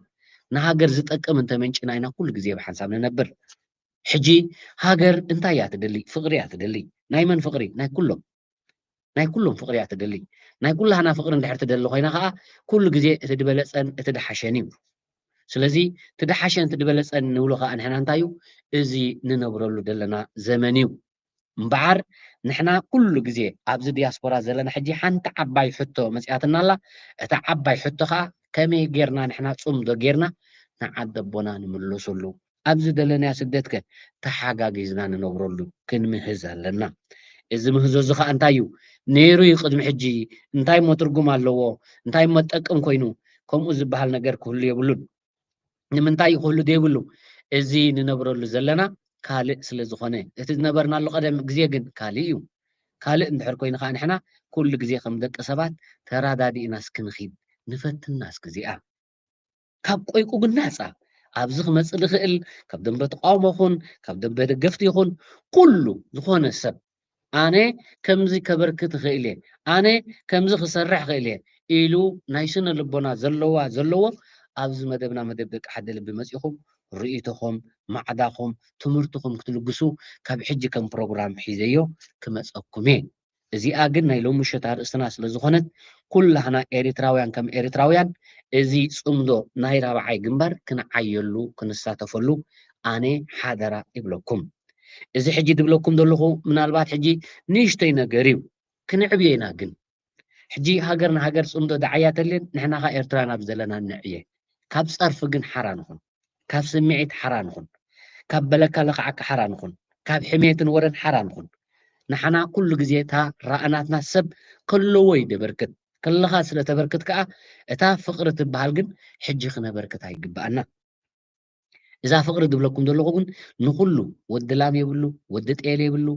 ንሃገር ዝጠቅም እንተመንጭና ኢና ኩሉ ግዜ ብሓንሳብ ንነብር። ሕጂ ሃገር እንታይ እያ ትደሊ? ፍቕሪ እያ ትደሊ። ናይ መን ፍቕሪ? ናይ ኩሎም ናይ ኩሎም ፍቕሪ እያ ትደሊ። ናይ ኩላህና ፍቕሪ እንድሕር ትደሊ ኮይና ከዓ ኩሉ ግዜ እቲ ዝበለፀን እቲ ድሓሸን እዩ። ስለዚ እቲ ድሓሸን እቲ ዝበለፀን ንብሎ ከዓ ንሕና እንታይ እዩ? እዚ ንነብረሉ ዘለና ዘመን እዩ። እምበዓር ንሕና ኩሉ ግዜ ኣብዚ ዲያስፖራ ዘለና ሕጂ ሓንቲ ዓባይ ሕቶ መፅያትና ኣላ። እታ ዓባይ ሕቶ ከዓ ከመይ ጌርና ንሕና ፅምዶ ጌርና ንዓዲ ኣቦና ንምለሰሉ ኣብዚ ደለናዮ ስደትከ ተሓጋጊዝና ንነብረሉ ክንምህዝ ኣለና። እዚ ምህዞ እዚ ኸዓ እንታይ እዩ ነይሩ እዩ ቅድሚ ሕጂ? እንታይ እሞ ትርጉም ኣለዎ? እንታይ እሞ ጠቅም ኮይኑ? ከምኡ ዝበሃል ነገር ክህሉ የብሉን። ንምንታይ እዩ ክህሉ ዘይብሉ? እዚ ንነብረሉ ዘለና ካልእ ስለ ዝኾነ፣ እቲ ዝነበርናሉ ቀደም ግዜ ግን ካልእ እዩ። ካልእ እንድሕር ኮይኑ ኸዓ ንሕና ኩሉ ግዜ ከም ደቂ ሰባት ተራዳዲእናስ ክንኺድ ንፈትናስ ግዜኣ ካብ ቆይቁ ግን ናፃ ኣብዚ ክመፅእ ዝኽእል ካብ ደንበ ተቃውሞ ይኹን ካብ ደንበ ደገፍቲ ይኹን ኩሉ ዝኾነ ሰብ ኣነ ከምዚ ከበርክት እኽእል እየ፣ ኣነ ከምዚ ክሰርሕ እኽእል እየ ኢሉ ናይ ስነ ልቦና ዘለዋ ዘለዎ ኣብዚ መደብና መደብ ደቂ ሓደ ልቢ መፂኹም ርእይቶኹም ማዕዳኹም ትምህርትኹም ክትልግሱ ካብ ሕጂ ከም ፕሮግራም ሒዘዮ ክመፀኩም እየ። እዚኣ ግን ናይ ሎሚ ምሸት ኣርእስትና ስለ ዝኾነት፣ ኩላህና ኤሪትራውያን ከም ኤሪትራውያን እዚ ጽምዶ ናይ ራብዓይ ግንባር ክንዓየሉ፣ ክንሳተፈሉ ኣነ ሓደራ ይብለኩም። እዚ ሕጂ ዝብለኩም ዘለኹ ምናልባት ሕጂ ንእሽተይ ነገር እዩ፣ ክንዕብዮ ኢና ግን። ሕጂ ሃገር ንሃገር ጽምዶ ደዓያ ተልን፣ ንሕና ኸኣ ኤርትራውያን ኣብ ዘለና ንዕየ። ካብ ጸርፊ ግን ሓራ ንኹን። ካብ ስምዒት ሓራ ንኹን። ካብ በለካ ለኽዓካ ሓራ ንኹን። ካብ ሕሜትን ወረን ሓራ ንኹን። ንሓና ኩሉ ግዜ እታ ራእናትና ሰብ ከለዎ እዩ ደበርክት። ከለኻ ስለ ተበርክት ከኣ እታ ፍቕሪ ትበሃል ግን ሕጂ ክነበርክታ ይግብኣና። እዛ ፍቕሪ ዝብለኩም ዘለኹ ግን ንኹሉ፣ ወዲ ላም የብሉ፣ ወዲ ጤል የብሉ፣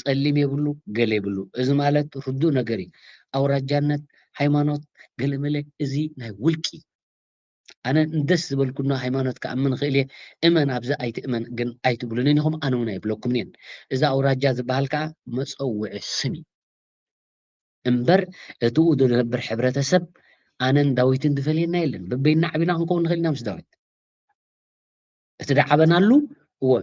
ጸሊም የብሉ፣ ገለ የብሉ። እዚ ማለት ርዱእ ነገር እዩ። ኣውራጃነት፣ ሃይማኖት፣ ገለመለ፣ እዚ ናይ ውልቂ። ኣነ እንደስ ዝበልኩና ሃይማኖት ክኣምን እኽእል እየ። እመን ኣብዚ ኣይትእመን ግን ኣይትብሉንን ኢኹም፣ ኣነ እውን ኣይብለኩምን እየን። እዚ ኣውራጃ ዝበሃል ከኣ መጸውዒ ስም እዩ እምበር፣ እትኡ ዝነብር ሕብረተሰብ ኣነን ዳዊትን ዝፈልየና የለን። በበይና ዓቢና ክንከውን ንኽእል ኢና ምስ ዳዊት። እቲ ዝዓበናሉ፣ እወ፣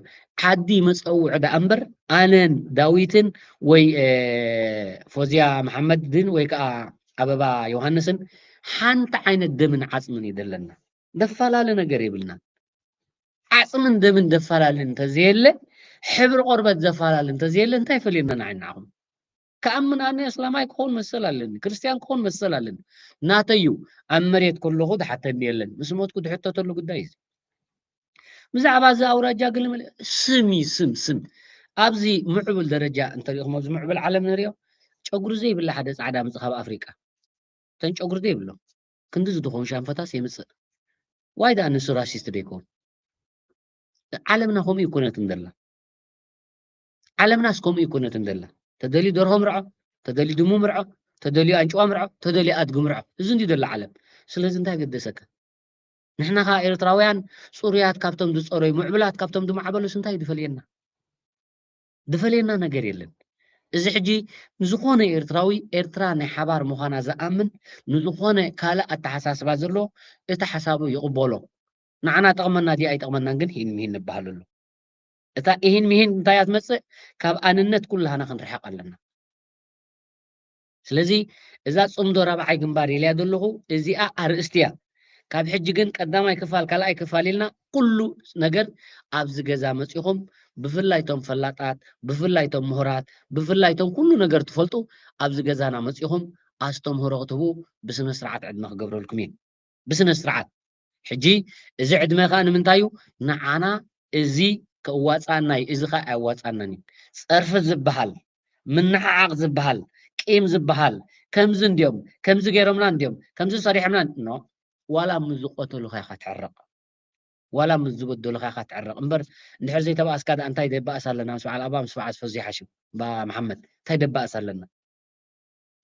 ዓዲ መጸውዒ ደኣ እምበር፣ ኣነን ዳዊትን ወይ፣ እ፣ ፎዝያ መሓመድን ወይ ከኣ ኣበባ ዮሃንስን ሓንቲ ዓይነት ደምን ዓጽምን እዩ ዘለና። ዘፈላለ ነገር የብልናን። ዓጽምን ደምን ዘፈላለ እንተዘየለ፣ ሕብሪ ቆርበት ዘፈላለ እንተዘየለ፣ እንታይ ፈልየና ንዓይ ንዓኹም? ክኣምን ኣነ እስላማይ ክኸውን መሰል ኣለኒ፣ ክርስትያን ክኸውን መሰል ኣለኒ። ናተይ እዩ። ኣብ መሬት ከለኹ ዝሓተኒ የለን። ምስ ሞትኩ ዝሕተተሉ ጉዳይ እዩ። ብዛዕባ እዚ ኣውራጃ ገለ መለ ስም እዩ፣ ስም፣ ስም። ኣብዚ ምዕቡል ደረጃ እንተሪእኹም፣ ኣብዚ ምዕቡል ዓለም ንሪኦ፣ ጨጉሪ ዘይብላ ሓደ ጻዕዳ ምጽእ ካብ ኣፍሪቃ። እተን ጨጉሪ ዘይብሎም። ክንዲ ዝድኾን ሻንፈታስ የምጽእ። ዋይ ደኣ ንሱ ራሲስት ዶ ይከውን? ዓለምና ከምኡ ይኮነትን ዘላ። ዓለምናስ ከምኡ ይኮነትን ዘላ። ተደልዩ ደርሆ ምርዖ፣ ተደልዩ ድሙ ምርዖ፣ ተደልዩ ኣንጭዋ ምርዖ፣ ተደልዩ ኣድጊ ምርዖ። እዚ እንዲ ዘላ ዓለም። ስለዚ እንታይ ገደሰካ? ንሕና ኸኣ ኤርትራውያን ጽሩያት ካብቶም ዝጸረዩ፣ ምዕቡላት ካብቶም ዝማዕበሉስ እንታይ ድፈልየና? ድፈልየና ነገር የለን። እዚ ሕጂ ንዝኾነ ኤርትራዊ፣ ኤርትራ ናይ ሓባር ምዃና ዝኣምን፣ ንዝኾነ ካልእ ኣተሓሳስባ ዘሎ፣ እቲ ሓሳቡ ይቕበሎ። ንዓና ጠቕመና ድዩ ኣይጠቕመናን ግን ሂን ምሂን ንበሃል ኣሎ። እታ ኢሂን ምሂን እንታይ እያ ትመጽእ? ካብ ኣንነት ኩላህና ክንርሕቕ ኣለና። ስለዚ እዛ ጽምዶ ራብዓይ ግንባር ኢለያ ዘለኹ እዚኣ ኣርእስቲ እያ። ካብ ሕጂ ግን ቀዳማይ ክፋል፣ ካልኣይ ክፋል ኢልና ኩሉ ነገር ኣብዚ ገዛ መጺኹም፣ ብፍላይ እቶም ፈላጣት፣ ብፍላይ እቶም ምሁራት፣ ብፍላይ እቶም ኩሉ ነገር ትፈልጡ ኣብዚ ገዛና መጺኹም ኣስተምህሮ ክትህቡ ብስነ ስርዓት ዕድመ ክገብረልኩም እየ። ብስነ ስርዓት። ሕጂ እዚ ዕድመ ኸኣ ንምንታይ እዩ? ንዓና እዚ ከዋጽኣና እዩ፣ እዚ ኸኣ ኣየዋጽኣናን እዩ። ጸርፊ ዝበሃል፣ ምንዕዓቕ ዝበሃል፣ ቂም ዝበሃል፣ ከምዚ እንድዮም፣ ከምዚ ገይሮምና እንድዮም፣ ከምዚ ሰሪሖምና፣ ኖ። ዋላ ምስ ዝቐተሉኻ ኢኻ ትዕረቕ። ዋላ ምስ ዝበደሉኻ ኢኻ ትዕረቕ። እምበር እንድሕር ዘይተባእስካ ደኣ እንታይ ደባእስ ኣለና? ምስ በዓል ኣባ፣ ምስ በዓል ፈዚ ሓሽም፣ ባ መሓመድ፣ እንታይ ደባእስ ኣለና?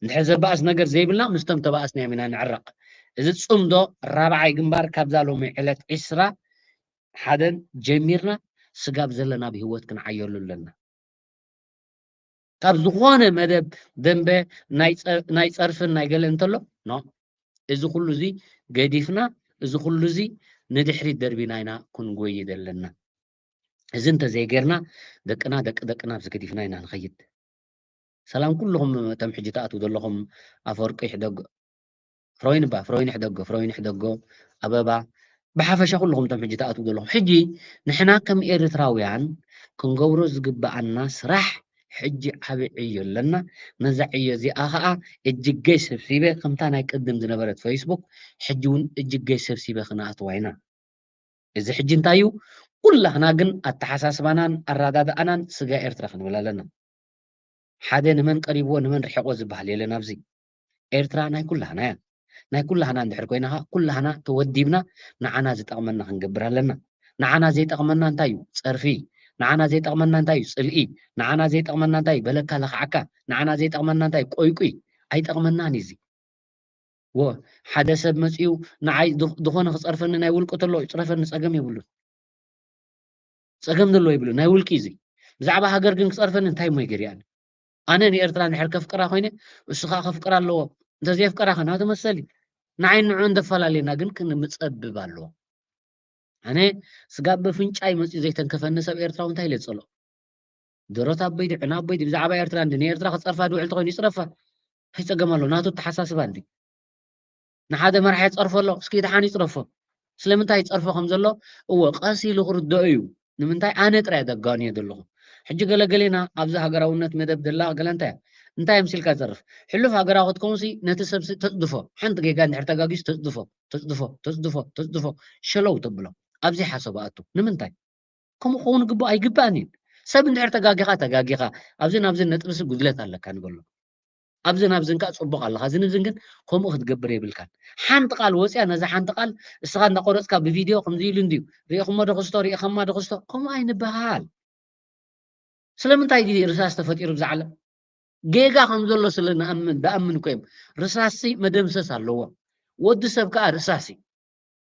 እንድሕር ዘባእስ ነገር ዘይብልና ምስቶም ተባእስናዮም ኢና ንዕረቕ። እዚ ጽምዶ ራብዓይ ግንባር ካብዛ ሎሚ ዕለት ዕስራ ሓደን ጀሚርና ስጋብ ዘለና ብህይወት ክንዓየሉ ኣለና። ካብ ዝኾነ መደብ ደንበ ናይ ጸ-፣ ናይ ጸርፍን ናይ ገለ እንተሎ፣ ኖ። እዚ ኩሉ እዚ ገዲፍና፣ እዚ ኩሉ እዚ ንድሕሪት ደርቢና ኢና ክንጎይ ዘለና። እዚ እንተዘይጌርና፣ ደቅና፣ ደቂ ደቅና ኣብዚ ገዲፍና ኢና ንኸይድ። ሰላም ኩልኹም እቶም ሕጂ ትኣትዉ ዘለኹም፣ ኣፈወርቂ ሕደጎ፣ ፍሮይን ባ፣ ፍሮይን ሕደጎ፣ ፍሮይን ሕደጎ፣ ኣበባ፣ ብሓፈሻ ኩልኹም እቶም ሕጂ ትኣትዉ ዘለኹም። ሕጂ ንሕና ከም ኤርትራውያን ክንገብሮ ዝግብኣና ስራሕ፣ ሕጂ ዓቢ ዕዮ ኣለና። ነዛ ዕዮ እዚኣ ኸኣ እጅገይ ሰብሲበ፣ ከምታ ናይ ቅድም ዝነበረት ፌስቡክ፣ ሕጂ እውን እጅገይ ሰብሲበ ክነኣትዋ ኢና። እዚ ሕጂ እንታይ እዩ? ኩላህና ግን ኣተሓሳስባናን ኣረዳድኣናን ስጋ ኤርትራ ክንብል ኣለና። ሓደ ንመን ቀሪብዎ ንመን ርሒቕዎ ዝበሃል የለን ኣብዚ። ኤርትራ ናይ ኩላህና እያ። ናይ ኩላህና እንድሕር ኮይና ኸኣ ኩላህና ተወዲብና ንዓና ዝጠቕመና ክንገብር ኣለና። ንዓና ዘይጠቕመና እንታይ እዩ? ጸርፊ። ንዓና ዘይጠቕመና እንታይ እዩ? ጽልኢ። ንዓና ዘይጠቕመና እንታይ እዩ? በለካ ለኽዓካ። ንዓና ዘይጠቕመና እንታይ እዩ? ቆይቁይ። ኣይጠቕመናን እዩ እዚ። ወ-፣ ሓደ ሰብ መጺኡ ንዓይ ዝ-፣ ዝኾነ ክጸርፈኒ ናይ ውልቂ ተሎ ይጽረፈኒ፣ ጸገም የብሉን። ጸገም ዘለዎ ይብሉን፣ ናይ ውልቂ እዚ። ብዛዕባ ሃገር ግን ክጸርፈኒ እንታይ እሞ ይገርያኒ? ኣነ ንኤርትራ እንድሕር ከፍቅራ ኮይነ፣ እሱ ኸኣ ከፍቅራ ኣለዎ። እንተዘየፍቀራ ኸ ናቱ መሰል እዩ። ንዓይ ንዕኡ እንደፈላለየና ግን ክንምጸብብ ኣለዎ። ኣነ ስጋብ በፍንጫይ መጺኡ ዘይተንከፈኒ ሰብ ኤርትራዊ እንታይ ኢለ ዝጸልኦ? ደሮት ኣቦይ ድዩ፣ ዕና ኣቦይ ድዩ፣ ብዛዕባ ኤርትራ እንዲ ንኤርትራ ክጸርፋ ድውዕል ተኾይኑ ይጽረፋ። ኣይጸገም ኣሎ፣ ናቱ ኣተሓሳስባ እንዲ። ንሓደ መራሒ ይጸርፎ ኣሎ፣ እስኪ ደሓን ይጽረፎ። ስለምንታይ ይጸርፎ ከም ዘሎ፣ እወ፣ ቀስ ኢሉ ክርድኦ እዩ። ንምንታይ ኣነ ጥራይ ደጋንዮ ዘለኹ። ሕጂ ገለገሌና ኣብዚ ሃገራውነት መደብ ደላ ገለ እንታይ እያ? እንታይ የምሲልካ ትጸርፍ? ሕሉፍ ሃገራዊ ክትከውንሲ ነቲ ሰብሲ ተጽድፎ። ሓንቲ ጌጋ እንድሕር ተጋጊሱ ተጽድፎ፣ ተጽድፎ፣ ተጽድፎ፣ ተጽድፎ፣ ሸለው ተብሎ። ኣብዚ ሓሰቡ ኣቱ። ንምንታይ? ከምኡ ክኸውን ግቡእ ኣይግባእን እዩ። ሰብ እንድሕር ተጋጊኻ፣ ተጋጊኻ፣ ኣብዝን ኣብዝን ነጥብሲ ጉድለት ኣለካ ንበሎ። ኣብዝን ኣብዝን ከኣ ጽቡቕ ኣለኻ፣ እዝን እዝን ግን ከምኡ ክትገብር የብልካን። ሓንቲ ቃል ወጽያ፣ ነዛ ሓንቲ ቃል እስኻ እንዳቆረጽካ ብቪድዮ ከምዚ ኢሉ እንድዩ፣ ርኢኹሞ ዶ ክስቶ፣ ርኢኸማ ዶ ክስቶ፣ ከምኡ ኣይንበሃል። ስለምንታይ ድዩ ርሳስ ተፈጢሩ ብዛ ዓለም? ጌጋ ከም ዘሎ ስለ ንኣምን፣ ድኣምን እኮ እዮም። ርሳስሲ መደምሰስ ኣለዎ። ወዲ ሰብ ከኣ ርሳስ እዩ።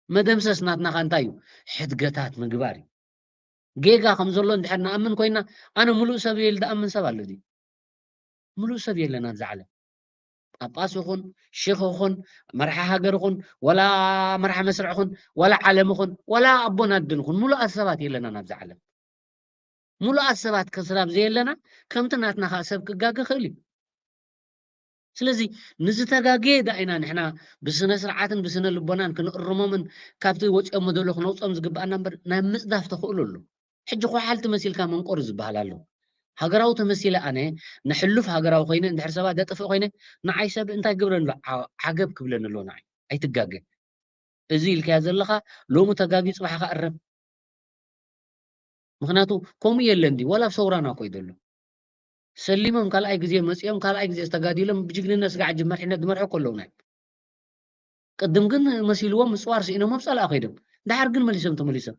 መደምሰስ ናትና ከኣ እንታይ እዩ? ሕድገታት ምግባር እዩ። ጌጋ ከም ዘሎ እንድሕር ንኣምን ኮይና፣ ኣነ ምሉእ ሰብ እየ ኢሉ ድኣምን ሰብ ኣሎ ድዩ? ምሉእ ሰብ የለን ኣብዚ ዓለም። ጳጳስ ይኹን፣ ሼኽ ይኹን፣ መራሒ ሃገር ይኹን፣ ወላ መራሒ መስርዕ ይኹን፣ ወላ ዓለም ይኹን፣ ወላ ኣቦን ኣድን ይኹን፣ ምሉኣት ሰባት የለናን ኣብዚ ዓለም። ምሉኣት ሰባት ከስራብ ዘየለና፣ ከምቲ ናትና ከኣ ሰብ ክጋገ ክእል እዩ። ስለዚ ንዝተጋገየ ዳ ኢና ንሕና ብስነ ስርዓትን ብስነ ልቦናን ክንእርሞምን ካብቲ ወፂኦሞ ዘለዉ ክነውፅኦም ዝግብኣና እምበር፣ ናይ ምፅዳፍ ተኽእሎ ኣሎ። ሕጂ ኳሓልቲ መሲልካ መንቆሪ ዝበሃል ኣሎ። ሃገራዊ ተመሲለ ኣነ ንሕሉፍ ሃገራዊ ኮይነ እንድሕር ሰባት ደጥፍእ ኮይነ፣ ንዓይ ሰብ እንታይ ግብረኒ ኣሎ? ዓ-፣ ዓገብ ክብለኒ ኣሎ ንዓይ። ኣይትጋገ። እዚ ኢልካዮ ዘለኻ ሎሚ ተጋግዩ ጽባሕ ከኣ እረም። ምኽንያቱ ከምኡ የለን ድዩ? ዋላ ኣብ ሰውራና እኮ እዩ ዘሎ። ሰሊሞም ካልኣይ ግዜ መጺኦም፣ ካልኣይ ግዜ ተጋዲሎም ብጅግንነት ስጋዕ ሕጂ መሪሕነት ዝመርሑ እኮ ኣለዉና እዮም። ቅድም ግን መሲልዎም ምጽዋር ስኢኖም ኣብ ጸላኢ ከይዶም። ደሓር ግን መሊሶም ተመሊሶም።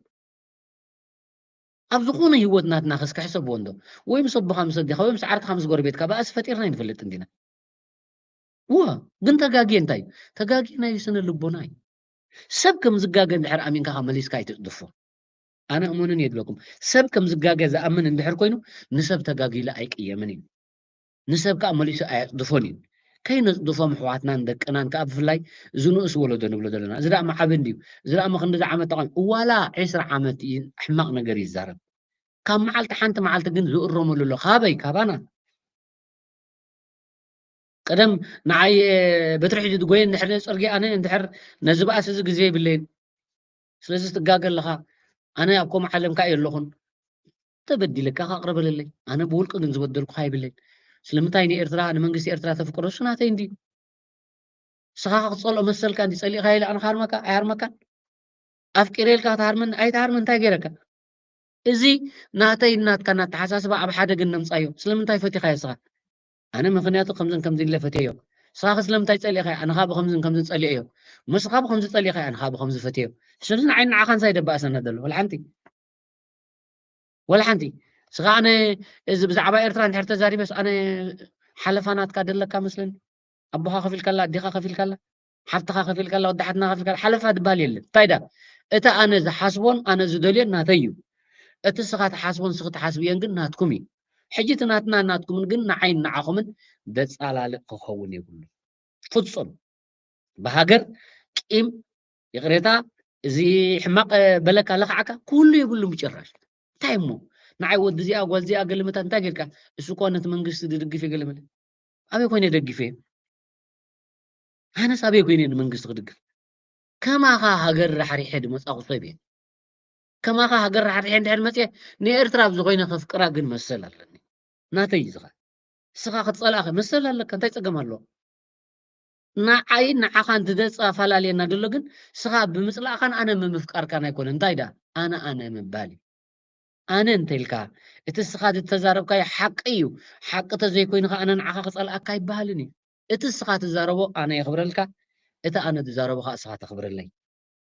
ኣብ ዝኾነ ህይወት ናትና ከስ ክሕሰብዎ እንዶ? ወይ ምስ ኣቦኻ ምስ ኣዴኻ ወይ ምስ ዓርክኻ ምስ ጎረቤትካ ባእሲ ፈጢርና ኣይንፈልጥን ዲና? እወ፣ ግን ተጋግየ እንታይ እዩ? ተጋግየ ናይ ስነ ልቦና እዩ። ሰብ ከም ዝጋገ እንድሕር ኣሚንካ ከኣ መሊስካ ኣይትጽድፎ። ኣነ እመኑኒ እየ ዝብለኩም። ሰብ ከም ዝጋገ ዝኣምን እንድሕር ኮይኑ ንሰብ ተጋጊለ ኣይቅየምን እዩ። ንሰብ ከኣ መሊሱ ኣየጽድፎን እዩ። ከይነጽድፎም ኣሕዋትናን ደቅናን ከኣ ብፍላይ እዚ ንኡስ ወለዶ ንብሎ ዘለና። እዚ ደኣ መዓበን ድዩ? እዚ ደኣ መኽንዲ ዓመት ተቓም-፣ ዋላ ዕስራ ዓመት እዩ ሕማቕ ነገር ይዛረብ። ካብ መዓልቲ ሓንቲ መዓልቲ ግን ዝእረመሉ ኣሎ። ካበይ? ካባና። ቀደም ንዓይ፣ እ፣ በትሪ ሒዙ ዝጎየ እንድሕር ጽርግያ ኣነ እንድሕር ነዚ ባእሲ እዚ ግዜ የብለይን። ስለዚ ትጋገ ኣለኻ። ኣነ ኣብ ከምኡ ዓለም ከኣ የለኹን። ተበዲለካ ከኣ ቅረበለለይ። ኣነ ብውልቂ ግን ዝበደልኩኻ የብለይን። ስለምንታይ ንኤርትራ፣ ንመንግስቲ ኤርትራ ተፍቅሮ? እሱ ናተይ እንድዩ። ንስኻ ክትጸልኦ መሰልካ እንዲ ጸሊእካዮ ኢለ ኣነ ክሃርመካ? ኣይሃርመካን። ኣፍቂረ ኢልካ ክትሃርመኒ? ኣይትሃርመን። እንታይ ገይረካ? እዚ ናተይ ናትካ እናተሓሳስባ ኣብ ሓደ ግን ነምጻዮ። ስለምንታይ ፈቲኻዮ ንስኻ? ኣነ ምኽንያቱ ከምዝን ከምዝን ኢለ ፈትየዮ። ንስኻ ከ ስለምንታይ ጸሊእካዮ? ኣነ ኸኣ ብኸምዝን ከምዝን ጸሊኤዮ። ንስኻ ብኸምዚ ጸሊእካዮ፣ ኣነ ኸኣ ብኸምዚ ፈትየዮ። ስለዚ ንዓይ ንዓኻ እንታይ ደባእሰና ዘሎ? ወላ ሓንቲ። ወላ ሓንቲ። ንስኻ ኣነ እዚ ብዛዕባ ኤርትራ እንድሕር ተዛሪበስ ኣነ ሓለፋ ናትካ ደለካ መስለኒ። ኣቦኻ ከፊልካላ፣ ኣዴኻ ከፊልካላ፣ ሓፍትኻ ከፊልካላ፣ ወዲ ሓትና ከፊልካላ፣ ሓለፋ ዝበሃል የለን። እንታይ ዳ? እቲ ኣነ ዝሓስቦን ኣነ ዝደልዮን ናተይ እዩ። እቲ ንስኻ ትሓስቦን ንስኺ ትሓስብዮን ግን ናትኩም እዩ። ሕጂ እቲ ናትና ናትኩምን ግን ንዓይን ንዓኹምን ዘጻላልእ ክኸውን የብሉን። ፍጹም። ብሃገር ቂም፣ ይቕሬታ፣ እዚ ሕማቕ በለካ ለኽዓካ ክህሉ የብሉን ብጭራሽ። እንታይ እሞ? ንዓይ ወዲ እዚኣ፣ ጓል እዚኣ፣ ገለመታት እንታይ ጌርካ? እሱ እኮ ነቲ መንግስቲ ዝድግፍ እዩ ገለመለ። ኣበይ ኮይነ ደግፌ? ኣነስ ኣበይ ኮይነ ንመንግስቲ ክድግፍ? ከማኻ ሃገር ራሕሪሐ ዝመጻኹ ሰብ እየ። ከማኻ ሃገር ራሕሪሐ እንድሕር መጽየ ንኤርትራ ኣብ ዝኾይነ ከፍቅራ ግን መሰል ኣለኒ። ናተይ እዩ ዝኻ። ንስኻ ክትጸልኣኸ መሰል ኣለካ፣ እንታይ ጸገም ኣለዎ? ንዓይን ንዓኻን እቲ ዘጻፈላለየና ዘሎ ግን ንስኻ ብምጽላእካን ኣነ ብምፍቃርካን ኣይኮነን። እንታይ ደኣ? ኣነ ኣነ ምባል እዩ። ኣነ እንተ ኢልካ፣ እቲ ንስኻ ዝተዛረብካዮ ሓቂ እዩ። ሓቂ ተዘይኮይኑ ከኣ ኣነ ንዓኻ ክጸልኣካ ኣይበሃልን እዩ። እቲ ንስኻ ትዛረቦ ኣነ የኽብረልካ፣ እቲ ኣነ ዝዛረቦ ከኣ ንስኻ ተኽብረለይ።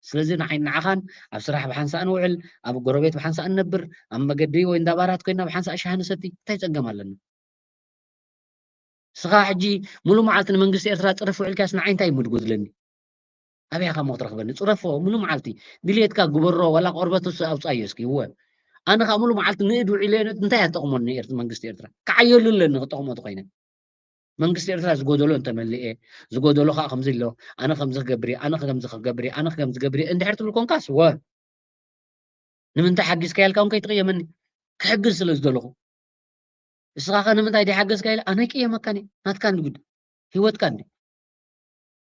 ስለዚ ንዓይን ንዓኻን ኣብ ስራሕ ብሓንሳእ ንውዕል፣ ኣብ ጎረቤት ብሓንሳእ ንነብር፣ ኣብ መገዲ ወይ እንዳ ባራት ኮይና ብሓንሳእ ሻሂ ንሰቲ፣ እንታይ ጸገም ኣለና? ንስኻ ሕጂ ሙሉእ መዓልቲ ንመንግስቲ ኤርትራ ጽረፍ ውዒልካስ ንዓይ እንታይ እሞ ዝጎድለኒ? ኣበይ ኢኻ እሞ ክትረኽበኒ? ጽረፎ ሙሉእ መዓልቲ። ድልየትካ ግበሮ፣ ዋላ ቆርበትስ ኣውጽኣዮ እስኪ። እወ። ኣነ ኸኣ ሙሉእ መዓልቲ ንእድ ውዒለ እንታይ እያ ትጠቕሞኒ ኤርት-፣ መንግስቲ ኤርትራ? ክዓየሉ ኣለኒ ክጠቕሞ ተኾይነ። መንግስቲ ኤርትራ ዝጎደሎ እንተመሊኤ፣ ዝጎደሎ ኸኣ ከምዚ ኣሎ፣ ኣነ ከምዚ ክገብር እየ፣ ኣነ ከምዚ ክገብር እየ፣ ኣነ ከምዚ ክገብር እየ እንድሕር ትብል ኮንካስ፣ ወ። ንምንታይ ሓጊዝካዮ ኢልካ እውን ከይትቕየመኒ። ክሕግዝ ስለ ዝደለኹ። እስኻ ከ ንምንታይ ደይሓገዝካ ኢለ ኣነ ቅየመካን እየ። ናትካ እንዲ ጉዳይ፣ ህይወትካ እንዲ።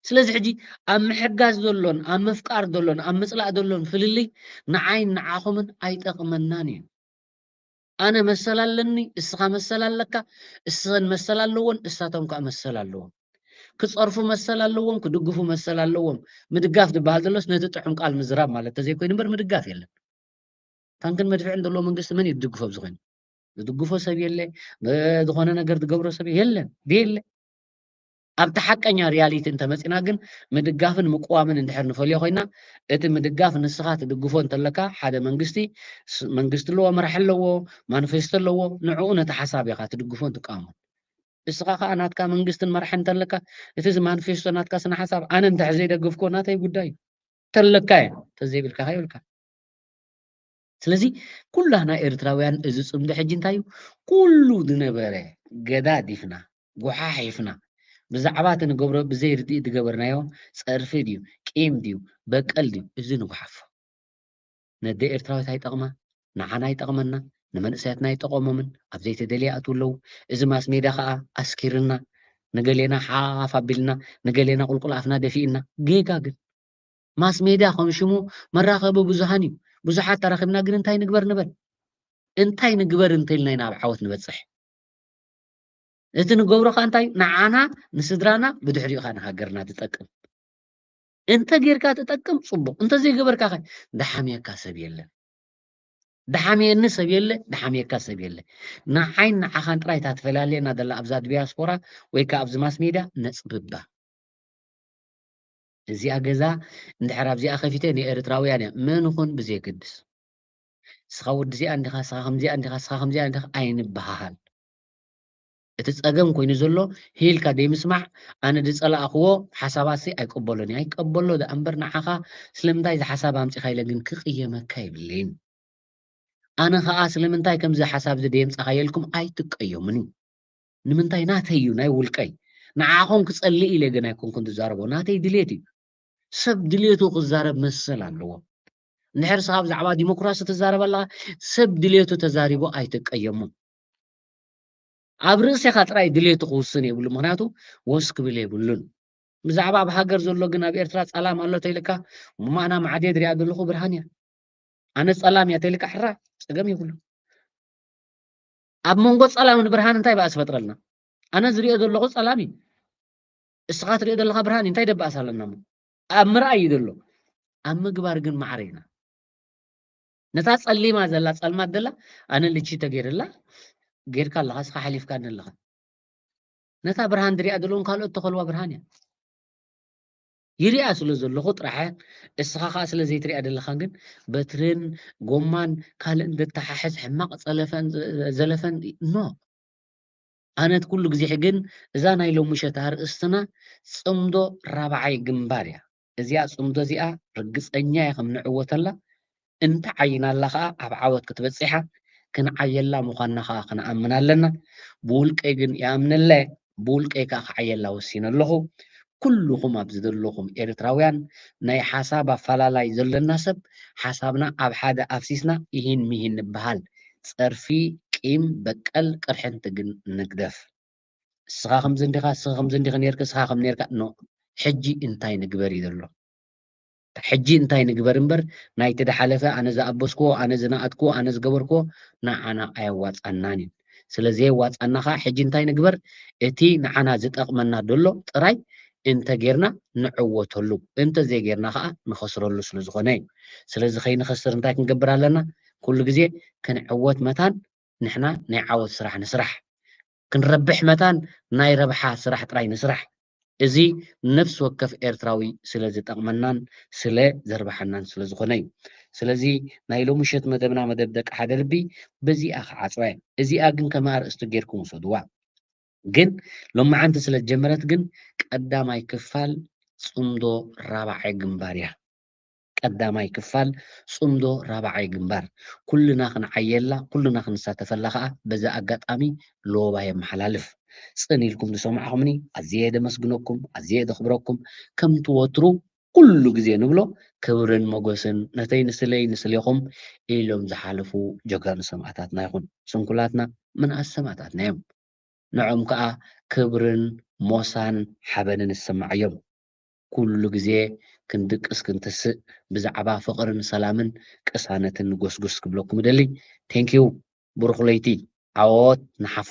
ስለዚ ሕጂ ኣብ ምሕጋዝ ዘሎን ኣብ ምፍቃር ዘሎን ኣብ ምጽላእ ዘሎን ፍልልይ ንዓይን ንዓኹምን ኣይጠቕመናን እዩ። ኣነ መሰል ኣለኒ፣ እስኻ መሰል ኣለካ፣ እስኸን መሰል ኣለዎን፣ እሳቶም ከኣ መሰል ኣለዎም። ክጸርፉ መሰል ኣለዎም፣ ክድግፉ መሰል ኣለዎም። ምድጋፍ ዝበሃል ዘሎስ ነቲ ጥዑም ቃል ምዝራብ ማለት ተዘይኮይኑ እምበር ምድጋፍ የለን። ታንክን መድፍዕን ዘለዎ መንግስቲ መን እዩ ዝድግፎ ኣብዚ ኮይኑ? ዝድግፎ ሰብ የለ፣ ዝኾነ ነገር ዝገብሮ ሰብ የለን፣ የለ። ኣብቲ ሓቀኛ ሪያሊቲ እንተመፂና ግን ምድጋፍን ምቅዋምን እንድሕር ንፈልዮ ኮይና፣ እቲ ምድጋፍ ንስኻ ትድግፎ እንተለካ ሓደ መንግስቲ፣ ስ-፣ መንግስቲ ኣለዎ፣ መራሒ ኣለዎ፣ ማኒፌስቶ ኣለዎ፣ ንዕኡ ነቲ ሓሳብ ኢኻ ትድግፎን ትቃወሞን። እስኻ ከዓ ናትካ መንግስትን መራሒ እንተለካ፣ እቲ እዚ ማኒፌስቶ ናትካ ስነ ሓሳብ ኣነ እንድሕር ዘይደግፍኮ ናተይ ጉዳይ እዩ። ተለካ እየ፣ ተዘይብልካ ከይብልካ። ስለዚ ኩላህና ኤርትራውያን እዚ ጽምዶ ሕጂ እንታይ እዩ? ኩሉ ዝነበረ ገዳዲፍና፣ ጎሓሒፍና፣ ብዛዕባ እቲ ንገብሮ ብዘይ ርድኢት ዝገበርናዮ ጸርፊ ድዩ፣ ቂም ድዩ፣ በቀል ድዩ፣ እዚ ንጉሓፎ። ነደ ኤርትራዊት ኣይጠቕማ፣ ንዓና ኣይጠቕመና፣ ንመንእሰያትና ኣይጠቐሞምን፣ ኣብ ዘይተደልየ ይኣትዉ ኣለዉ። እዚ ማስ ሜዳ ኸኣ ኣስኪርና፣ ንገሌና ሓፍ ኣቢልና፣ ንገሌና ቁልቁል ኣፍና ደፊእና። ጌጋ ግን ማስ ሜድያ ከም ሽሙ መራኸቢ ብዙሃን እዩ። ብዙሓት ተራኺብና ግን እንታይ ንግበር ንበል? እንታይ ንግበር እንተኢልና ኢና ኣብ ዓወት ንበጽሕ? እቲ ንገብሮ ከኣ እንታይ? ንዓና፣ ንስድራና፣ ብድሕሪኡ ከኣ ንሃገርና ትጠቅም። እንተ ጌርካ ትጠቅም፣ ጽቡቕ። እንተ ዘይገበርካ ከ? ድሓምየካ ሰብ የለን። ድሓምየኒ ሰብ የለ፣ ድሓምየካ ሰብ የለ። ንዓይን ንዓኻን ጥራይ እታ ትፈላልየና ዘላ ኣብዛ ዲያስፖራ ወይ ከኣ ኣብዚ ማስ ሜድያ ነጽብባ። እዚኣ ገዛ እንድሕር ኣብዚኣ ከፊተ ንኤርትራውያን እያ። መን ይኹን ብዘየገድስ። ንስኻ ወዲ እዚኣ እንዲኻ፣ ንስኻ ከምዚኣ እንዲኻ፣ ንስኻ ከምዚኣ እንዲኻ ኣይንበሃሃል። እቲ ጸገም ኮይኑ ዘሎ ሂልካ ደይምስማዕ፣ ኣነ ዝጸላእክዎ ሓሳባትሲ ኣይቀበሎን እየ። ኣይቀበሎ ደኣ እምበር ንዓኻ ስለምንታይ እዚ ሓሳብ ኣምጺኻ ኢለ ግን ክቕየመካ የብለይን። ኣነ ኸኣ ስለምንታይ ከምዚ ሓሳብ እዚ ደየምጻኻዮ ኢልኩም ኣይትቀየሙኒ። ንምንታይ ናተይ እዩ፣ ናይ ውልቀይ። ንዓኹም ክጸልእ ኢለ ግን ኣይኮንኩን ዝዛረቦ፣ ናተይ ድሌት እዩ። ሰብ ድሌቱ ክዛረብ መሰል ኣለዎ። እንድሕር ንስኻ ብዛዕባ ዲሞክራሲ ትዛረብ ኣለኻ፣ ሰብ ድሌቱ ተዛሪቡ ኣይትቀየሞ። ኣብ ርእስኻ ጥራይ ድሌቱ ክውስን የብሉ፣ ምኽንያቱ ወስ ክብል የብሉን። ብዛዕባ ኣብ ሃገር ዘሎ ግን ኣብ ኤርትራ ጸላም ኣሎ ተይልካ፣ እሞ ኣና ማዕድየ ዝሪኣ ዘለኹ ብርሃን እያ። ኣነ ጸላም እያ ተይልካ ሕራ ጸገም የብሉ። ኣብ መንጎ ጸላምን ብርሃን እንታይ በኣስ ፈጥረልና? ኣነ ዝሪኦ ዘለኹ ጸላም እዩ። እስኻ ትሪኦ ዘለኻ ብርሃን እዩ። እንታይ ደበኣስ ኣለና እሞ? ኣብ ምርኣይ እዩ ዘሎ። ኣብ ምግባር ግን ማዕረ ኢና። ነታ ጸሊማ ዘላ ጸልማት ዘላ ኣነ ልቺ ተገይርላ ጌርካ ኣለኻ፣ እስኻ ሓሊፍካኒ ኣለኻ። ነታ ብርሃን ዝሪኣ ዘለውን ካልኦት ተኸልዋ ብርሃን እያ። ይሪኣ ስለ ዘለኹ ጥራሕ፣ እስኻ ኸኣ ስለ ዘይትሪኣ ዘለኻ ግን በትርን ጎማን ካልእን ዘተሓሕዝ ሕማቕ ጸለፈን ዘ-፣ ዘለፈን ኖ። ኣነት ኩሉ ግዜ ግን እዛ ናይ ሎምሸት ኣርእስትና ጽምዶ ራብዓይ ግንባር እያ። እዚኣ ጽምዶ እዚኣ ርግጸኛ እየ ከም ንዕወተላ፣ እንተ ዓይና ኣላ ኸኣ ኣብ ዓወት ክትበጽሕ እያ። ክንዓየላ ምዃንና ኸኣ ክንኣምን ኣለና። ብውልቀይ ግን ይኣምነላ እየ። ብውልቀይ ከኣ ክዓየላ ወሲነ ኣለኹ። ኩልኹም ኣብዚ ዘለኹም ኤርትራውያን ናይ ሓሳብ ኣፈላላይ ዘለና ሰብ ሓሳብና ኣብ ሓደ ኣፍሲስና ይሂን ምሂን ንበሃል። ጸርፊ፣ ቂም፣ በቀል፣ ቅርሕንቲ ግን ንግደፍ። እስኻ ከምዚ እንዲኻ፣ እስኻ ከምዚ እንዲኺ ኔርኪ፣ እስኻ ከም ኔርካ፣ ኖ። ሕጂ እንታይ ንግበር እዩ ዘሎ? ሕጂ እንታይ ንግበር እምበር፣ ናይቲ ዝሓለፈ ኣነ ዝኣበስክዎ፣ ኣነ ዝነኣድክዎ፣ ኣነ ዝገበርክዎ ንዓና ኣየዋጻናን እዩ። ስለ ዘየዋጻና ኸኣ ሕጂ እንታይ ንግበር? እቲ ንዓና ዝጠቕመና ዘሎ ጥራይ እንተ ጌርና ንዕወተሉ፣ እንተ ዘይጌርና ኸኣ ንኸስረሉ ስለ ዝኾነ እዩ። ስለዚ ከይንኸስር እንታይ ክንገብር ኣለና? ኩሉ ግዜ ክንዕወት መታን ንሕና ናይ ዓወት ስራሕ ንስራሕ። ክንረብሕ መታን ናይ ረብሓ ስራሕ ጥራይ ንስራሕ። እዚ ነፍሲ ወከፍ ኤርትራዊ ስለ ዝጠቕመናን ስለ ዘርብሓናን ስለ ዝኾነ እዩ። ስለዚ ናይ ሎሚ ምሸት መደብና፣ መደብ ደቂ ሓደ ልቢ፣ በዚኣ ክዓጽዋ እየ። እዚኣ ግን ከም ኣርእስቲ ጌርኩም ውሰድዋ። ግን ሎማዓንቲ ስለ ዝጀመረት ግን ቀዳማይ ክፋል ጽምዶ ራብዓይ ግንባር እያ። ቀዳማይ ክፋል ጽምዶ ራብዓይ ግንባር። ኩልና ክንዓየላ፣ ኩልና ክንሳተፈላ ከኣ በዚ ኣጋጣሚ ሎባ የመሓላልፍ። ጽን ኢልኩም ዝሰማዕኹምኒ ኣዝየ ደመስግነኩም፣ ኣዝየ ደኽብረኩም። ከምቲ ወትሩ ኩሉ ግዜ ንብሎ ክብርን ሞገስን ነተይ ንስለይ ንስሌኹም ኢሎም ዝሓለፉ ጀጋኑ ሰማእታትና ይኹን። ስንኩላትና ምንኣስ ሰማእታትና እዮም። ንዕኦም ከዓ ክብርን ሞሳን ሓበንን ይስምዓዮም። ኩሉ ግዜ ክንድቅስ ክንትስእ ብዛዕባ ፍቕርን ሰላምን ቅሳነትን ንጎስጉስ ክብለኩም እደሊ። ቴንኪዩ። ብሩኽ ለይቲ። ዓወት ንሓፋ።